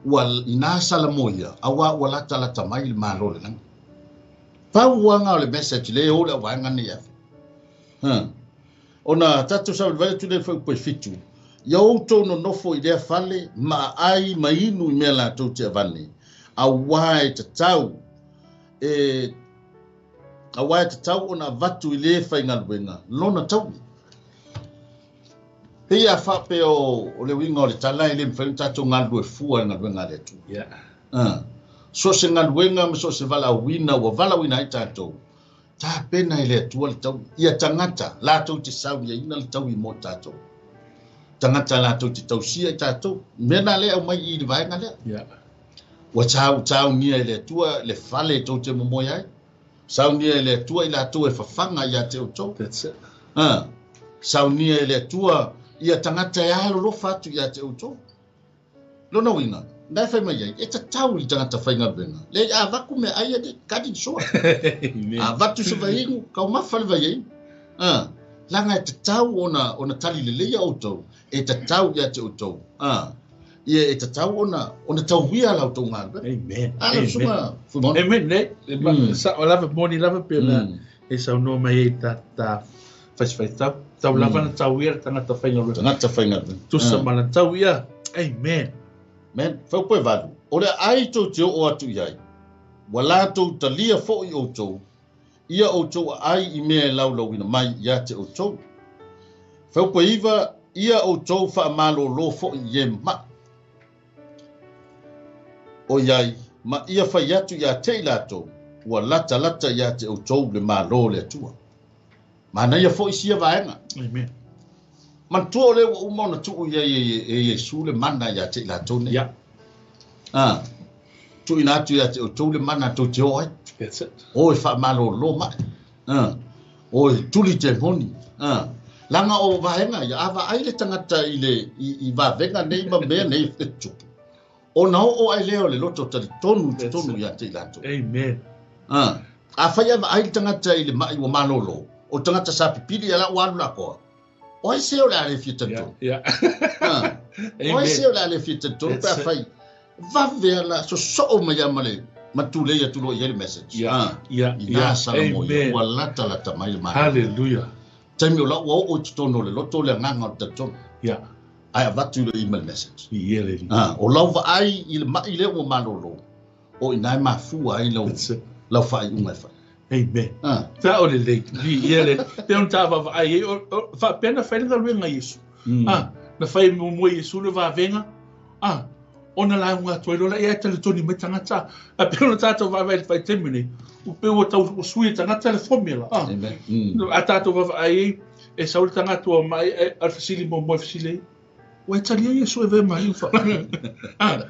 Speaker 1: Ua ina salamoia auā ua latalata mai le Malo o le lagi. Pau aga o le message lea e o le auvaega nei afe. Ona tatou savalivali atu lea i le fuaiupu e 7, Ia outou nonofo i lea fale ma aai ma inu i mea latou te avane, auā e tatau e auā e tatau ona avatu i le faigaluega lona taui. Pei a faapea o le uiga o le tala e le mafai ona tatou galulue fua i le galuega a le Atua. So o se galuega ma so o se valaauina ua valaauina ai tatou, tapena e le Atua le taui. Ia tagata latou te sauniaina le taui mo tatou. Tagata latou te tausia i tatou. Mea na lea e aumai i le vaega lea. Ua saunia e le Atua le fale tou te momoe ai. Saunia e le Atua i latou e fafaga ia te outou.
Speaker 2: That's it.
Speaker 1: Saunia e le Atua ia tagata e alolofa atu ia te outou. Lona uiga, na e fai mai ai, e tatau i le tagata faigaluega. Le a avatu meaai e kali le sua. A avatu se vaiinu, taumafa le vaiainu. Leaga e tatau ona tali lelei outou, e tatau ia te outou. Ia e tatau ona tauia la outou galuega.
Speaker 2: Amen.
Speaker 1: Ala
Speaker 2: Amen.
Speaker 1: suga Fuimaono.
Speaker 2: Amen. Ne, sa o lava moni lava pe na e saunoa mai ai ta faisifai tau. Tau lava na tauia le tagata faigaluega.
Speaker 1: Tagata faigaluega.
Speaker 2: Tusa ma lana tau ia. Amen.
Speaker 1: Men, fuaiupu e 8. O le aai tou te oo atu i ai, ua latou talia foʻi outou, ia outou aai i mea e laulauina mai ia te outou. Fuaiupu e 9, ia outou faamalōlō foʻi i e maʻi. O iai, ma ia fai atu ia te i latou, ua latalata ia te outou le Malo o le Atua. Manaia foʻi sia vaega.
Speaker 2: Amen.
Speaker 1: Manatua o lea ua uma ona tuu i ai e Iesu le mana ia te i latou nei. Tuuina atu ia te outou le mana tou te o ai.
Speaker 2: That's it.
Speaker 1: O e faamalōlō mai. O e tuli te moni. Leaga o vaega ia, a vaai le tagata i le i vavega nei ma mea nei e tupu. Ona oo ai lea o le loto talitonu i totonu ia te i latou.
Speaker 2: Amen.
Speaker 1: A fai a vaai le tagata i le mai ua malōlō, o tagata sa pipili ia la ua alu lakoa. O ai se o le a le fia talitonu. O ai se o le a le fia talitonu pe a fai. Vave ala sosoo mai ia ma le matulei atu loa i ai le message. Ina salamoia, ua latalata mai le Malo.
Speaker 2: Hallelujah.
Speaker 1: Taimi o la ua oo i totonu o le loto le agaga o le talitonu. Ae avatu i le email message. O lau vaai i le mai lea ua malōlō, o ina e mafua ai lau faaiuga e fai.
Speaker 2: Amen. Ta o le lei, li ia le, pe on ta vaavaai ai, faapea na fai le galuega a Iesu. Na fai muamua e Iesu le vavega, ona lauga atu ai loa lea e talitonu mai tagata. A pe ona tatou vaavaai i le vaitaimi nei, ua pei ua tau sui e tagata le formula.
Speaker 1: Amen.
Speaker 2: A tatou vaavaai ai, e sau le tagata ua mai, a le fesili muamua e fesili ai, ua e talia Iesu e avea ma alii ma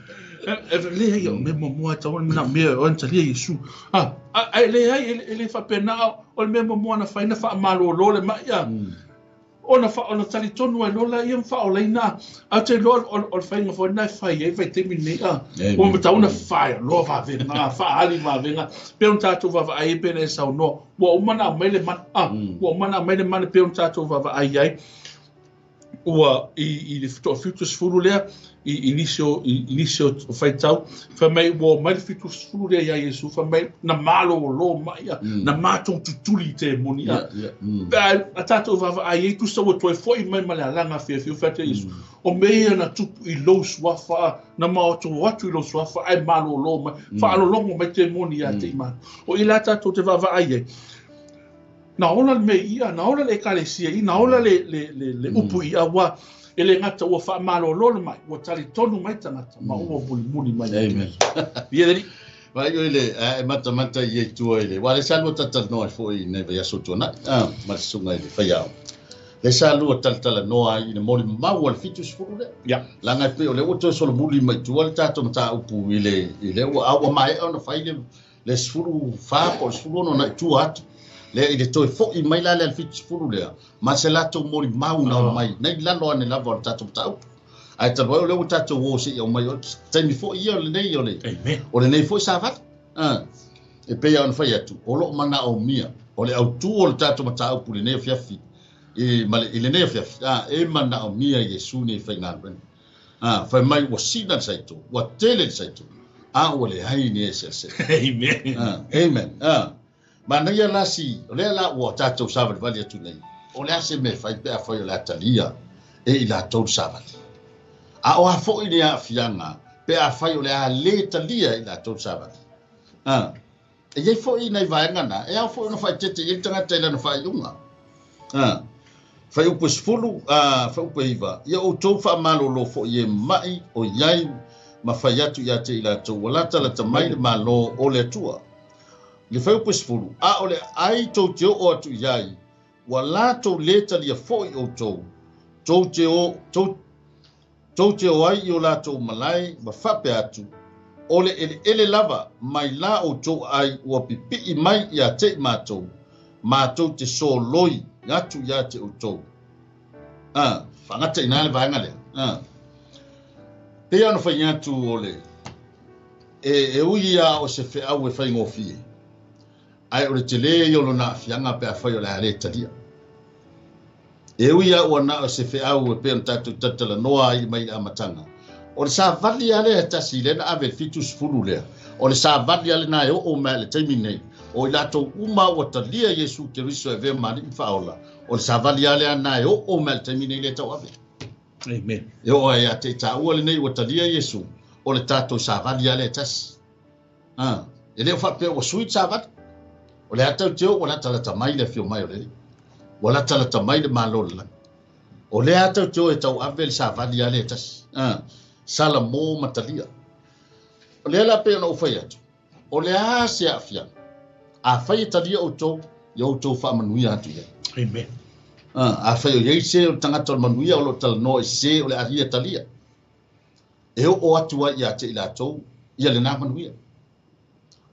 Speaker 2: E leai, o mea muamua e tatau ona mea o talia Iesu. Ae leai, e le faapena, o le mea muamua na fai na faamalōlō le mai ona ona talitonu ai loa lea ma faaolaina. Ae ou te iloa o le faiga foi lena e fai ai vaitaimi nei ua matau na fai loa vavega, faaali vavega, pe ona tatou vaavaai ai pe na e saunoa. Ua uma ona aumai le mana, ua uma ona aumai le mana pe ona tatou vaavaai ai. Ua i le 70 lea, i nisi o faitau, fai mai ua omai le 70 lea ia Iesu, fai mai na malōlō mai ia, na matou tutuli i te moni ia. A tatou vaavaai ai, tusa ua toe foʻi mai ma le alaga fiafia fai atu Iesu. O mea ia na tupu i lou suafa, na maoto atu i lou suafa, ae malōlō mai, faalologo mai te moni ia te i matou. O i la tatou te vaavaai ai, na ola le mea ia, na ola le ekalesia i, na ola le upu i aua, e le gata ua faamalōlō le mai, ua talitonu mai tagata, ma ua mulimuli mai.
Speaker 1: Amen.
Speaker 2: Ia le
Speaker 1: Vai oi le, e matamata i e tua i le, wa le sa lua tatalanoa ai foi i nei vaiaso tuanai, ma le susuga i le faiao. Le sa lua talatalanoa ai i le molimau a le 70 lea. Leaga e pei o le ua toe solomuli mai tua le tatou mataupu i le ua a ua maea ona fai le 14 po o le 16 na i tua atu. Le i le toe foʻi mai la le 70 lea, ma se latou molimau na mai, nei lalo ane lava o le tatou mataupu. Ae talu ai o lea ua tatou o seia aumai o taimi foʻi ia o lenei o le, o lenei foʻi savali. E pei ona fai atu, o loo manaomia O le autū o le tatou mataupu i lenei afiafi, i, ma le, i lenei afiafi, a, e manaomia Iesu nei faigaluega. A, fai mai ua sina le saito, ua tele le saito, a ua leai ni e selesele.
Speaker 2: Amen.
Speaker 1: A, amen. A, manaia la si, o lea la ua tatou savalivali atu nei, o le a se mea e fai pe afai o le a talia e i latou le savali. A o a foi le aafiaga pe afai o le a lē talia e i latou le savali. A, e iai foi nai vaega na, e ao foi ona faaeteete i ai le tagata i lana faaiuga. A, fuaiupu e 10, a, fuaiupu e 9, ia outou faamalōlō foi e ma'i o i ai ma fai atu ia te i latou, ua latalata mai le Malo o le Atua. I le fuaiupu e 10, a o le aai tou te oo atu i ai, ua latou lē talia foi outou, tou te o, tou, tou te o ai i o latou malae ma faapea atu, o le eleele lava mai la outou aai ua pipi'i mai ia te i matou, matou te soloi atu ia te outou. A, faagata i ina le vaega lea. A, pei ona fai atu o le, e ui ia o se feau e faigofie, ae o le telē ia o lona aafiaga pe afai o le a lē talia. E ui a ua na o se feau e pei ona tatou talatalanoa ai mai i le amataga, o le savali lava lea e tasi lea na ave i le 70 lea, o le savali lava lena e oo mai i le taimi nei, o i latou uma ua talia Iesu Keriso e avea ma Alii ma Faaola, o le savali lava lea na e oo mai i le taimi nei lea e tauave.
Speaker 2: Amen.
Speaker 1: E oo ai ia te i taua lenei ua talia Iesu, o le tatou savali lava lea e tasi. A, e le o faapea ua sui le savali. O le a tatou te o ua latalata mai le afio mai o le Alii. Ua latalata mai le Malo o le lagi. O lea tatou te o e tauave le savali lava lea e tasi. A, salamo ma talia. O lea la pei ona ou fai atu, o le a se aafiaga, afai e talia outou, ia outou faamanuia atu i ai.
Speaker 2: Amen.
Speaker 1: A, afai o i ai se o le tagata o le manuia o lo o talanoa i se o le a ia talia, e oo atu ai ia te i latou ia lena manuia.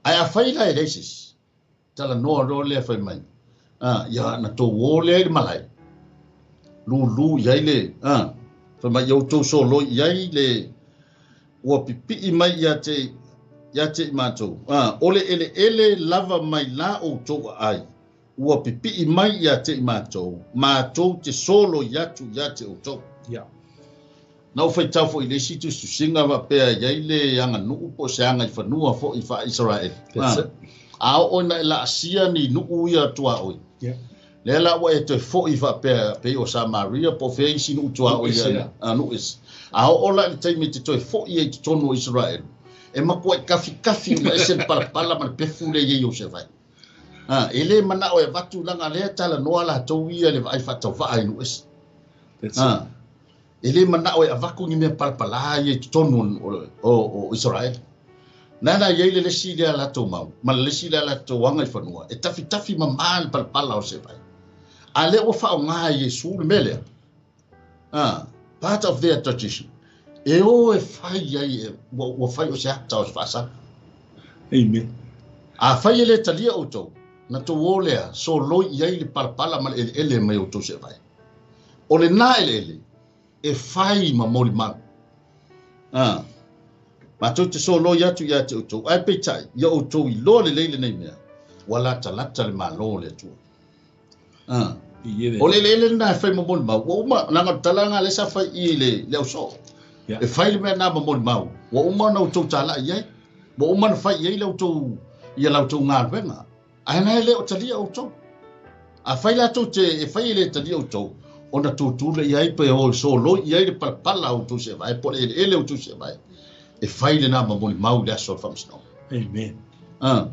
Speaker 1: Ae afai la e leai se isi, talanoa loa lea fai mai, a, ia na tou o lea i le malae, lūlū i ai le, a, fai mai ia outou soloi i ai le, ua pipi'i mai ia te, ia te i matou, a, o le eleele lava mai la outou aai, ua pipi'i mai ia te i matou, matou te soloi atu ia te outou.
Speaker 2: Yeah.
Speaker 1: Na ou faitau foi i le isi tusitusiga faapea e i ai le aganuu po o se agaifanua foi faa-Isaraelu.
Speaker 2: That's it.
Speaker 1: A oo ina e laasia ni nuu ia tuaoi,
Speaker 2: Yeah.
Speaker 1: lea la ua e toe foi faapea pei o Samaria po o fea isi nuu tuaoi
Speaker 2: Nuu ese,
Speaker 1: ia, a, nuu ese. A oo la i le taimi e te toe foi ai i totonu o Isaraelu, e matuai kafikafi uma ese le palapala ma le pefu lea e i ai i ou sevae. A, e lē manao e avatu leaga lea e talanoa latou ia i le vaai faatauvaa i nuu ese.
Speaker 2: That's it.
Speaker 1: A, e lē manao e avatu ni mea palapalā ia i totonu o Isaraelu. Na la i ai le lesi lea latou mau, ma le lesi lea latou agaifanua, e tafitafi mamā le palapala o sevae. A lea ua faaaogā e Iesu le mea lea. A, part of their tradition. E o e fai ai, e, ua fai o se ata o se faasala.
Speaker 2: Amen.
Speaker 1: Afai e lē talia outou, na tou o lea, soloi i ai le palapala ma le eleele mai outou sevae. O lenā eleele, e fai ma molimau. A, matou te soloi atu ia te outou, ae peitai, ia outou iloa lelei lenei mea, ua latalata le Malo o le Atua. A, o le eleele lenā e fai ma molimau, ua uma, leaga o le tala lena lea sa fai i i le ausoo.
Speaker 2: Yeah.
Speaker 1: E fai le mea lena ma molimau, ua uma ona outou tala'i i ai, ua uma ona fai i ai la outou, ia la outou galuega, ae na e le o talia outou. Afai latou te, e fai e lē talia outou, ona tutū lea i ai pe o soloi i ai le palapala o outou sevae, po o le eleele o outou sevae, e fai lenā ma molimau i le aso o le faamasinoga.
Speaker 2: Amen.
Speaker 1: A,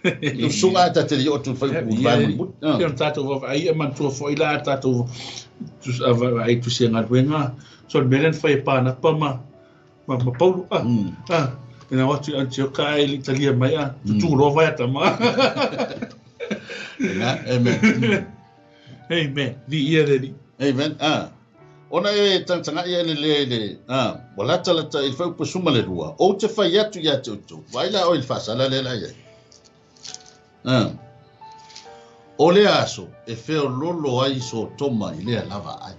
Speaker 1: le usuga ae ta te le i oo atu i le fuaiupu i le vaega mulimuli. A.
Speaker 2: Pei ona tatou vaavaai e manatua foi la a tatou vaai tusi galuega, so le mea lea na fai e Panapa ma ma Paulo a, a, ina o atu i Anitioka ae le i talia mai a, tutū loa vaea tama.
Speaker 1: Amen. Amen.
Speaker 2: Amen. Viia le Alii.
Speaker 1: Amen. A, ona e tagatagai e le i le, a, ua latalata i le fuaiupu 12, ou te fai atu ia te outou, vaai la oe i le faasala lea la i ai. A, o lea aso e feoloolo ai Sotoma i lea lava ai.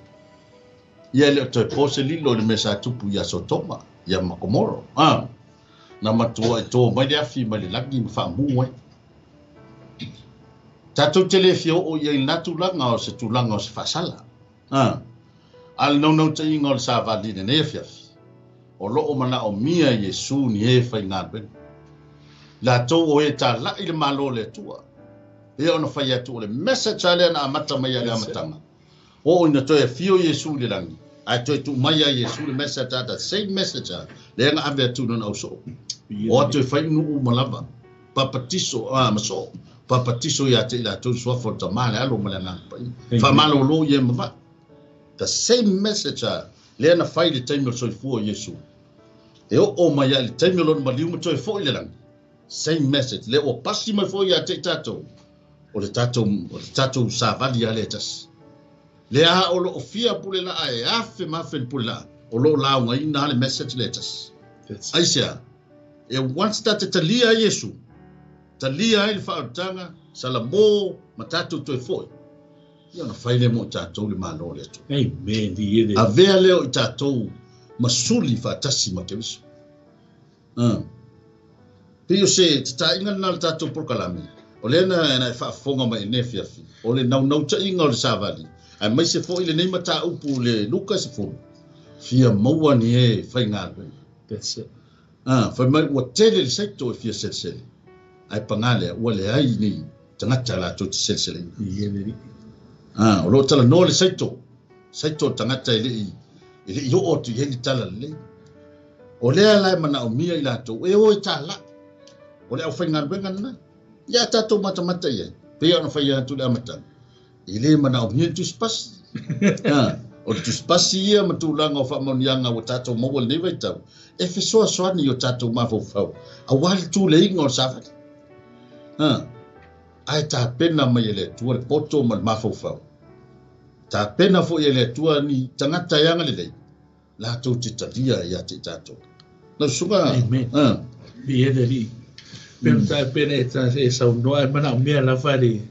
Speaker 1: Ia e le o toe po se lilo i le mea sa tupu iā Sotoma, ia ma Komoro. A, na matuai tō mai le afi mai le lagi ma faamū ai. Tatou te le fia oo i ai i lena tulaga o se tulaga o se faasala. A A le naunautaiga o le savali i lenei afiafi, o lo o manaomia e Iesu ni e faigaluega. Latou o e talai i le Malo o le Atua. Pei ona fai atu o le message lava lea na amata mai i le amataga. Oo ina toe afio Iesu i le lagi, ae toe tuu mai ia Iesu le message lava, the same message lava, lea na ave atu i lona ausoo. O atu e fai nuu uma lava, papatiso, ma soo, papatiso ia te i latou i le suafa o le Tama, le Alo ma le Agaga Paia. Faamalolo i e mavae. The same message lava, lea na fai i le taimi o le soifua o Iesu. E oo mai lava i le taimi o lona maliu ma toe foi i le lagi. Same message, lea ua pasi mai foi ia te i tatou, o le tatou, o le tatou savali lava lea e tasi. Lea lava o lo o fia pule laa e afe ma afe ni pule laa, o lo o laugaina lava le message lea e tasi. Aisea? E once ta te talia ai Iesu, talia ai le faaolataga, salamo ma tatou toe foi, ia ona fai lea mo i tatou le Malo o le Atua.
Speaker 2: Amen.
Speaker 1: Avea lea o i tatou ma suli faatasi ma Keriso. Pei o se tataiga lena o le tatou polokalame, o lea na e faafofoga mai i lenei afiafi, o le naunautaiga o le savali, aemaise foi lenei mataupu le Luka 10, fia maua ni e faigaluega.
Speaker 2: That's it.
Speaker 1: Fai mai ua tele le saito e fia selesele, ae paga lea, ua leai ni tagata latou te seleseleina. O lo o talanoa le saito, saito o le tagata e le i oo atu i ai le tala lelei. O lea la e manaomia i latou e o e tālai. O le aufaigaluega lena. Ia tatou matamata i ai, pei ona fai atu i le amataga, e le manaomia le tusipasi. O le tusipasi ia ma tulaga o faamanuiaga ua tatou maua i lenei vaitau, e fesoasoani i o tatou mafaufau aua le tuleiga o le savali. Ae tapena mai e le Atua le poto ma le mafaufau. Tapena foi e le Atua ni tagata e agalelei, latou te talia ia te i tatou. Lau susuga.
Speaker 2: Amen. Viia le Alii. Pei ona pei ona e saunoa, e manaomia lava le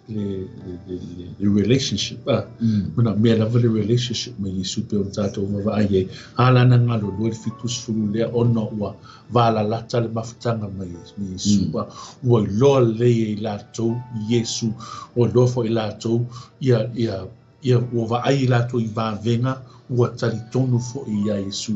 Speaker 2: le relationship a. Manaomia lava le relationship ma Iesu pei ona tatou vaavaai ai. A la na galulue le 70 lea ona ua valalata le mafutaga ma Iesu. Ua iloa lelei e i latou Iesu, ua iloa foi e latou ia ia Ia, ua vaai i latou i vavega, ua talitonu foi iā Iesu.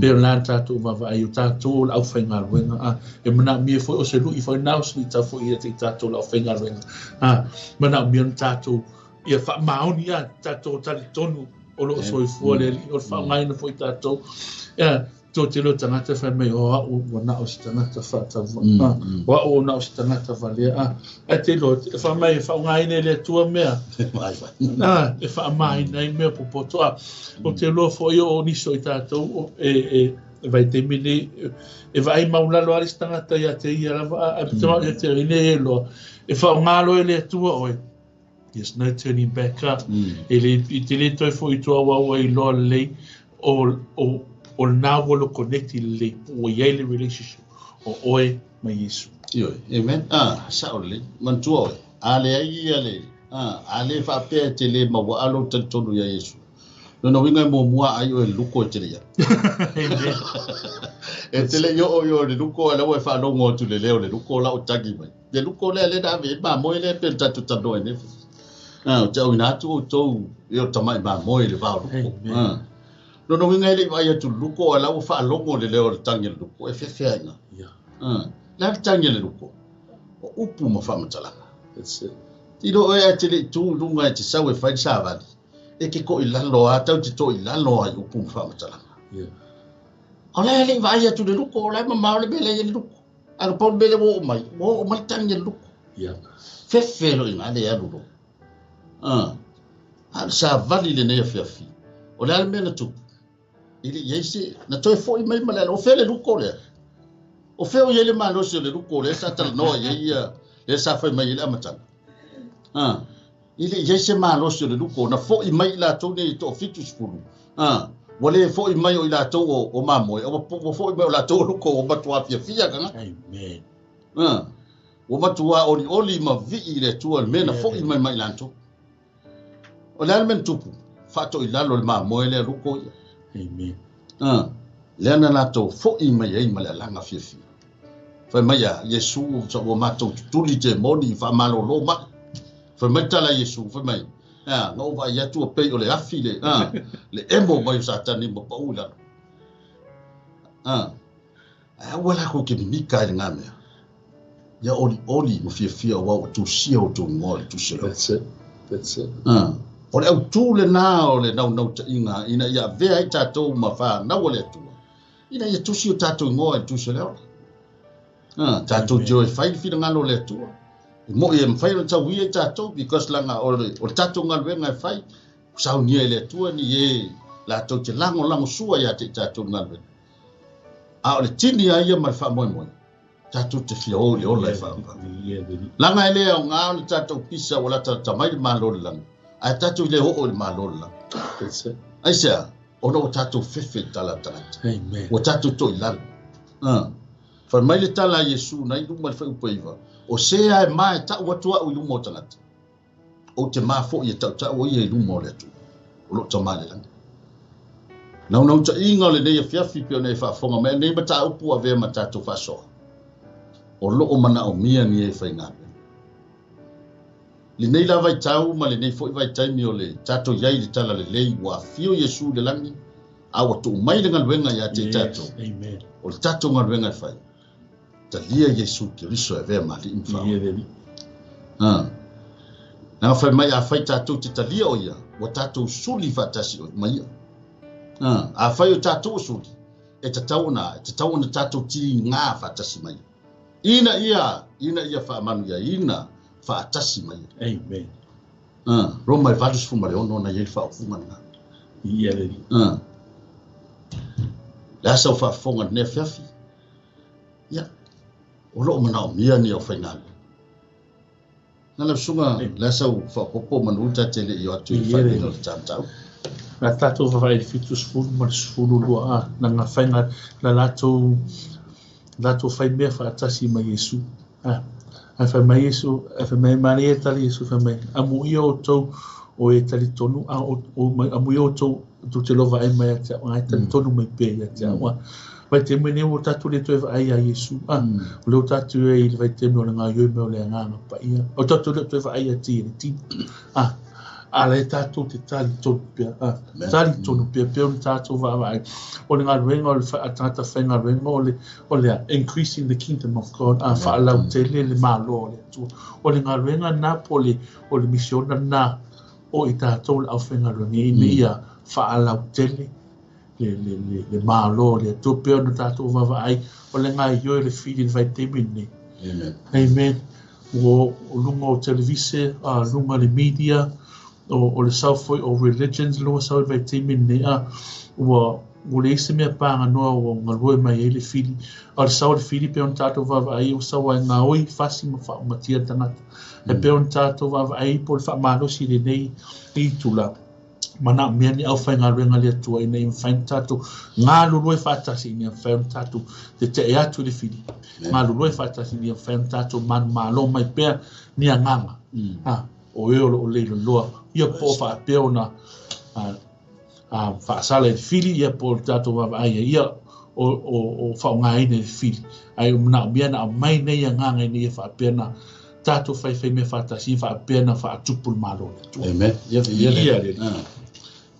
Speaker 2: Pei o lena tatou vaavaai, o tatou o le aufaigaluega, a, e manaomia foi o se lu'i foi lena, o se luitau foi ia te i tatou le aufaigaluega, a, manaomia ona tatou, ia faamaoni, a, tatou talitonu o lo o soifua le Alii, o le faaaogaina foi tatou, ia, Toatele o tagata fai mai, o au ua na o se tagata faatauvaa, o au ua na o se tagata valea. A, ae te iloa, e fai mai, e faaaogaina e le Atua mea, a, e faamāina ai mea popoto. A, ou te iloa foi o nisi o i tatou, e, e vaitaimi nei, e vaai maulalo lava le isi tagata ia te ia lava, a, ae te ia te ia nei e iloa, e faaaoga loa e le Atua oe. There's no turning back a. E le, i te le toe foi i tua aua ua iloa lelei o, o, o lena ua lo connect lelei po ua i ai le relationship o oe ma Iesu.
Speaker 1: Ioe, amen. Ah, sao lelei. Manatua oe, a leai ia le, ah, a le faapea e te le mauaa lou talitonu iā Iesu. Lona uiga e muamua ai oe i le luko e te le i alu.
Speaker 2: Amen.
Speaker 1: E te le i oo i o i le luko ae la ua e faalogo atu i le leo o le luko la ua tagi mai. Le luko lea lea na ave i ai le mamoe lea pei ona tatou talanoa ai nei. Ah, ou te auina atu outou e o tamai mamoe i le va o luko. Ah. Lona uiga e le i vaai atu i le luko ae la ua faalogo i le leo o le tagi a le luko e fefe ai ina.
Speaker 2: Yeah.
Speaker 1: Ah. Le a le tagi a le luko? O upu ma faamatalaga.
Speaker 2: That's it.
Speaker 1: Tilo oe ae te le i tu i luga e te sau e fai le savali. E te to'i lalo a, tau te to'i lalo a i upu ma faamatalaga.
Speaker 2: Yeah.
Speaker 1: O la e le i vaai atu i le luko, o la e mamao le mea lea e i ai le luko. Ae na pau le mea lea ua oo mai, ua oo mai le tagi a le luko.
Speaker 2: Yeah.
Speaker 1: Fefe loa i ina le alu loa. Ah. A o le savali lenei afiafi. O le a le mea na tupu? E le i ai se, na toe foi mai ma le ala. O fea le luko lea? O fea o i ai le malosi o le luko lea sa talanoa i ai ia, lea sa fai mai ai le amataga? Ah. E le i ai se malosi o le luko, na foi mai i latou nei e toafitusefulu, a, ua le foi mai o i latou o, o mamoe, a ua, ua foi mai o latou o luko, ua matuā fiafia tagata.
Speaker 2: Amen.
Speaker 1: A, ua matuā olioli ma vii i le Atua i le mea na foi mai ma i latou. O le a le mea na tupu? Faatoilalo le mamoe lea luko ia.
Speaker 2: Amen.
Speaker 1: A, lea na latou foi mai ai ma le alaga fiafia. Fai mai a Iesu, ua matou tutuli temoni, faamalolo mai. Fai mai tala Iesu, fai mai, na ou vaai atu ua pei o le afi le, le emo mai o Satani ma pau i lalo. Ae aua la kou te mimika ai lena mea. Ia olioli ma fiafia aua ua tusia outou igoa i le tusi o le ola.
Speaker 2: That's it. That's it.
Speaker 1: O le autū lena o le naunautaiga ina ia avea ai tatou ma fanau a le Atua, ina ia tusi o tatou igoa i le tusi o le ola. Tatou te o e fai le finagalo o le Atua. E mo'i e mafai ona tauia i tatou, because laga o le tatou galuega e fai, saunia e le Atua ni e latou te lagolagosua ia te i tatou galuega. A o le tini a ia ma le faamoemoe, tatou te fia o i le ola e faavavau. Laga e le aoga o le tatou pisa ua latalata mai le Malo o le lagi, ae tatou i le oo i le Malo o le lagi. Aisea, ona ua tatou fefe i tala a tagata. Ua tatou toilalo. Fai mai le tala a Iesu na i luma i le fuaiupu e 9, o se ae ma e tau atu au i luma o tagata, ou te ma foi e tautau o ia i luma o le Atua, o loo Tama i le lagi. Naunautaiga o lenei afiafi pei ona e faafofoga mai, nei mataupu ua avea ma tatou faasoa, o loo manaomia ni e faigaluega. Lenei la vaitau ma lenei foi vaitaimi o le tatou iai i le tala lelei, ua afio Iesu i le lagi, a ua tuu mai le galuega ia te i tatou. O le tatou galuega e fai, talia Iesu Keriso e avea ma alii ma faaola. Naga fai mai a fai tatou te talia o ia, ua tatou suli faatasi o ma ia. A fai o tatou o suli, e tatau ona tatou tiga faatasi mai. Ina ia faamanuiaina faatasi mai.
Speaker 2: Amen.
Speaker 1: Roma e 86 na ia le faaupuga lena.
Speaker 2: Ia le.
Speaker 1: Le asa o faafofoga lenei afiafi. Ia, o loo manaomia ni aufaigaluega. Na lau susuga, le asa o faaopoopo manu ta te le i o atu i le faaiuina o le tamatau.
Speaker 2: Na tatou vaavaai i le 70 ma le 12 a, na ngā whainga, na latou whai mea whaatasi mai Iesu. Ai whai mai Iesu, ai whai mai mare e tali Iesu, whai mai, amu ia o tau o e tali tonu, a o mai, amu ia o tau, tu te lova ai mai a te au, ai tali tonu mai pe ia te au. Vai te mene o tātou le toe vaai a Iesu, o leo tātou e i le vai te mene o le ngā ioi me o le anganga pa ia, o tātou le toe vaai a ti e le tini. A le tātou te tali tonu pia, tali tonu pia, pia o le tātou vaavaai. O le ngā ruenga, o le tangata whai ngā ruenga, o le increasing the kingdom of God, a whaalau tele le malo o le Atua. O le ngā ruenga nā po le, o le misiona nā o i tātou le au whai ngā ruenga, ina ia whaalau tele le malo o le Atua, pia o le tātou vaavaai, o le ngā ioi le whiri le vai te mene.
Speaker 1: Amen.
Speaker 2: Amen. O lunga o televise, lunga le media, o le south foi o religions lunga sau le vai te mene, ua le isi mea pānga noa ua ngalue mai ai le whiri. O le sau le whiri pe ona tātou vaavaai, o sau ai ngā oi fasi ma whaomatia tangata. E pe ona tātou vaavaai po le whaamalosi le nei i tula. Mana mea ni au whai ngā ruenga le Atua ina i mwhai tātou ngā lulue whaatasi ina i mwhai tātou te te e atu le whiri. Ngā lulue whaatasi ina i mwhai tātou manu malo mai pea ni a nganga. O e o le loa. Ia po whaapea ona whaasala i whiri, ia po tātou vaavaai ia o whaongaina i whiri. Ai o mana mea na mai nei a nganga ina ia whaapea na tātou whai whai mea whaatasi, whaapea na whaatupu le malo.
Speaker 1: Amen. Ia le.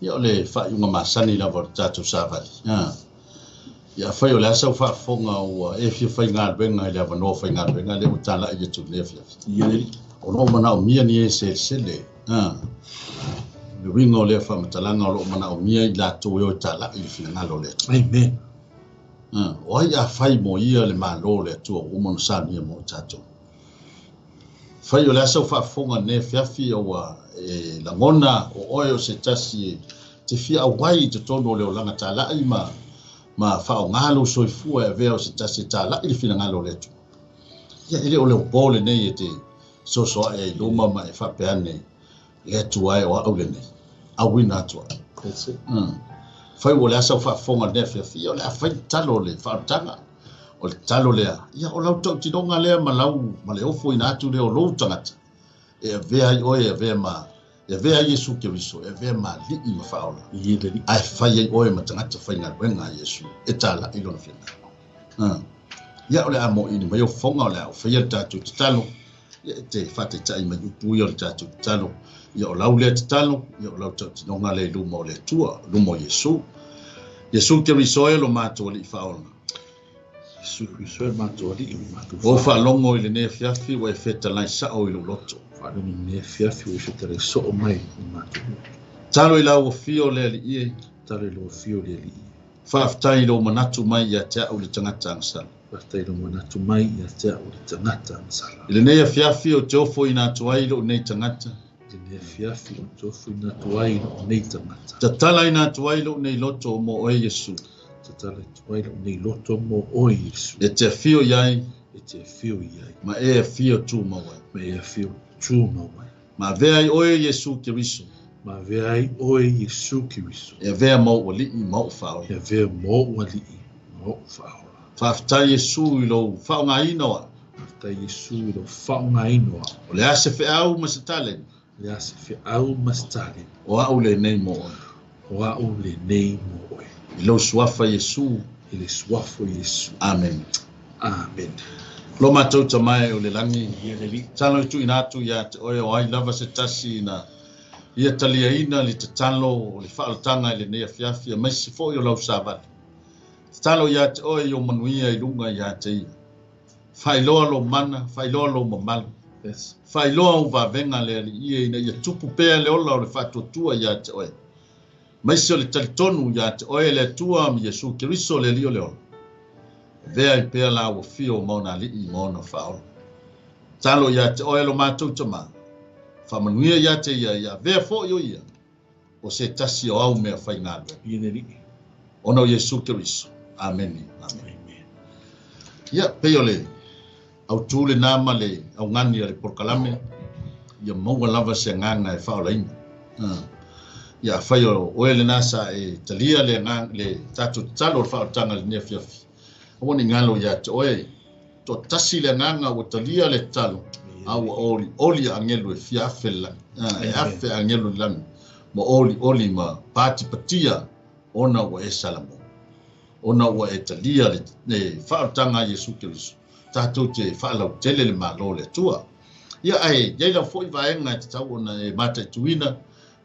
Speaker 1: Ia o le whaaiuga masani lava o le tātou savali. Ia whai o le asa o faafofoga ua e fia faigaluega i le avanoa faigaluega lea ua talai atu i lenei afiafi.
Speaker 2: Ia le.
Speaker 1: O loo manaomia ni e selesele. Le uiga o lea faamatalaga o loo manaomia i latou e o e talai i le finagalo o le Atua.
Speaker 2: Amen.
Speaker 1: O ai a fai mo ia le malo o le Atua ua uma ona saunia mo i tatou. Fai o le asa o faafofoga lenei afiafi ua e lagona o oe o se tasi e te fia auai i totonu o le olaga talai ma faaaoga lou soifua e avea o se tasi e talai i le finagalo o le Atua. Ia e le o le opo lenei e te sosoae ai luma ma e faapea ane le Atua e o au lenei, auina atu au.
Speaker 2: That's it.
Speaker 1: Fai ua le asa o faafofoga lenei afiafi, o le a fai le talo o le faaolataga. O le talo lea, ia o lau tautinoga lea ma lau ma le ofo ina atu lea o lou tagata. E avea ai oe, e avea ma, e avea ai Iesu Keriso, e avea ma alii ma faaola.
Speaker 2: Ia le alii.
Speaker 1: Ae fai ai oe ma tagata faigaluega a Iesu, e talai lona finagalo. Ia o le a moʻi mai o fofoga o le a o faia le tatou tatalo. Ia e te faataitai mai upu ia o le tatou tatalo. Ia o lau lea tatalo, ia o lau tautinoga lea i luma o le Atua, luma o Iesu. Iesu Keriso e lo matou Alii faaola.
Speaker 2: Iesu Keriso e lo matou Alii o lo matou
Speaker 1: Ua ou faalogo i lenei afiafi ua e fetalai sao i lou loto.
Speaker 2: Faalogo i lenei afiafi ua e fetalai soo mai i lo matou loto.
Speaker 1: Tatalo i lau afio le Alii e.
Speaker 2: Tatalo i lou afio le Alii e.
Speaker 1: Faafetai i lou manatu mai ia te au le tagata agasala.
Speaker 2: Faafetai i lou manatu mai ia te au le tagata agasala.
Speaker 1: I lenei afiafi ou te ofoina atu ai lou nei tagata.
Speaker 2: I lenei afiafi ou te ofoina atu ai lou nei tagata.
Speaker 1: Tatalaina atu ai lou nei loto mo oe Iesu.
Speaker 2: Tatala atu ai lou nei loto mo oe Iesu.
Speaker 1: E te afio i ai.
Speaker 2: E te afio i ai.
Speaker 1: Ma e afio tumau ai.
Speaker 2: Ma e afio tumau ai.
Speaker 1: Ma avea ai oe Iesu Keriso.
Speaker 2: Ma avea ai oe Iesu Keriso.
Speaker 1: E avea ma ou Alii ma ou Faaola.
Speaker 2: E avea ma ou Alii ma ou Faaola.
Speaker 1: Faafetai Iesu i lou faaaogaina o au.
Speaker 2: Faafetai Iesu i lou faaaogaina o au.
Speaker 1: O le a se feau ma se taleni.
Speaker 2: O le a se feau ma se taleni.
Speaker 1: O au lenei mo oe.
Speaker 2: O au lenei mo oe.
Speaker 1: I lou suafa Iesu.
Speaker 2: I le suafa o Iesu.
Speaker 1: Amene.
Speaker 2: Amene.
Speaker 1: Lo matou Tama e o le lagi, tatalo e tuuina atu ia te oe o ai lava se tasi na ia taliaina le tatalo o le faaolataga i lenei afiafi aemaise foi o lau savali. Tatalo ia te oe i o manuia i luga ia te ia. Faailoa lou mana, faailoa lou mamalu.
Speaker 2: Yes.
Speaker 1: Faailoa ou vavega le Alii e ina ia tupu pea le ola o le faatuatua ia te oe. Aemaise o le talitonu ia te oe le Atua ma Iesu Keriso le Alii o le ola. Avea ai pea la ua fio ma ona alii ma ona faaola. Tatalo ia te oe lo matou Tama. Faamanuia ia te ia, ia avea foi o ia o se tasi o au mea faigaluega.
Speaker 2: Ia le Alii.
Speaker 1: Ona o Iesu Keriso. Amene. Amene.
Speaker 2: Amen.
Speaker 1: Ia, pei o le autu lena ma le augani a le polokalame, ia maua lava se agaga e faaolaina. Ia, afai o oe lena sa e talia le agaga, le tatou tatalo o le faaolataga i lenei afiafi, aua ne i galo ia te oe, toatasi le agaga ua talia le tatalo, a ua olioli agelu e fia afe le lagi. E afe agelu le lagi, ma olioli ma patipatia ona ua e salamo. Ona ua e talia le faaolataga a Iesu Keriso, tatou te faalautele le Malo o le Atua. Ia, ae i ai lau foi vaega e tatau ona e mataituina,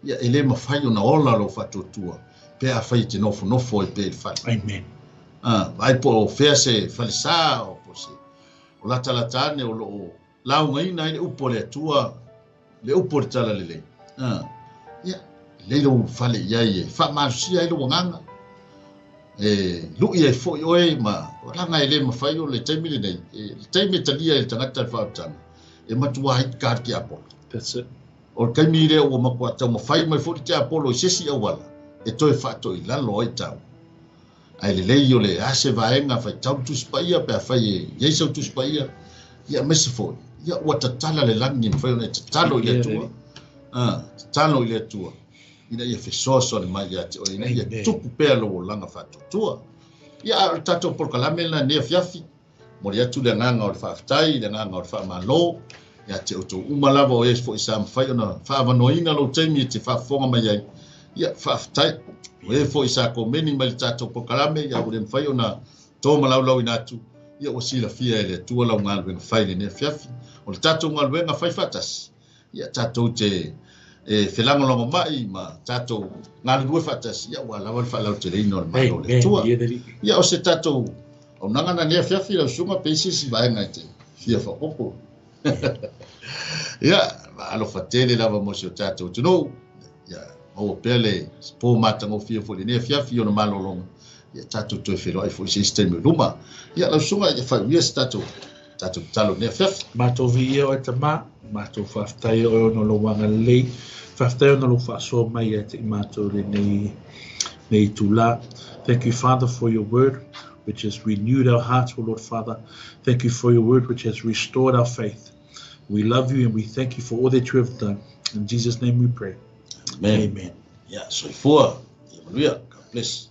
Speaker 1: ia, e le mafai ona ola lou faatuatua pe afai e te nofonofo ai pea i le fale.
Speaker 2: Amen.
Speaker 1: Vaai po o fea se falesa o po se o latalata ane o lo o laugaina ai le upu a le Atua, le upu o le Talalelei. Ia, lelei lou ulufale i ai e faamalosia ai lou agaga, e lui ai foi oe ma leaga e le mafai o le taimi lenei, le taimi e talia ai le tagata le faaolataga, e matua ai ka le tiapolo.
Speaker 2: That's it.
Speaker 1: O le taimi lea ua matua taumafai mai foi le tiapolo i se isi auala e toe faatoilalo ai tau. Ae lelei o le a se vaega faitau le Tusi Paia pe afai e i ai sau Tusi Paia, ia aemaise foi, ia ua tatala le lagi e mafai ona e tatalo i le Atua, tatalo i le Atua ina ia fesoasoani mai ia te oe, ina ia tupu pea lou olaga faatuatua. Ia, a o le tatou polokalame lena i lenei afiafi, momoli atu le agaga o le faafetai, le agaga o le faamalo ia te outou uma lava o e foi sa mafai ona faaavanoaina lou taimi e te faafofoga mai ai. Ia, faafetai. O e foi sa komeni mai le tatou polokalame, ia ua le mafai ona to malaulauina atu, ia ua silafia e le Atua lau galuega fai i lenei afiafi. O le tatou galuega fai faatasi, ia tatou te e felagolagomai ma tatou galulue faatasi, ia ua lava le faalauteleina o le Malo o le Atua. Ia o se tatou aunaga na nei afiafi lau susuga pe i se isi vaega e te fia faaopoopo. Ia, alofa tele lava mo si o tatou atunuu. Ia, maua pea le po matagofie foi i lenei afiafi i ona malologa. Ia tatou toe feiloai foi i se isi taimi o luma. Ia, lau susuga, ia faaiuia se tatou tatou tatalo i lenei afiafi.
Speaker 2: Matou viia oe Tama, matou faafetai oe ona o lou agalelei, faafetai ona o lou faasoa mai ia te i matou i lenei nei itula. Thank you, Father, for your word, which has renewed our hearts, O Lord Father. Thank you for your word, which has restored our faith. We love you and we thank you for all that you have done. In Jesus' name we pray.
Speaker 1: Amen.
Speaker 2: Amen.
Speaker 1: Ia, soifua. Ia manuia. God bless.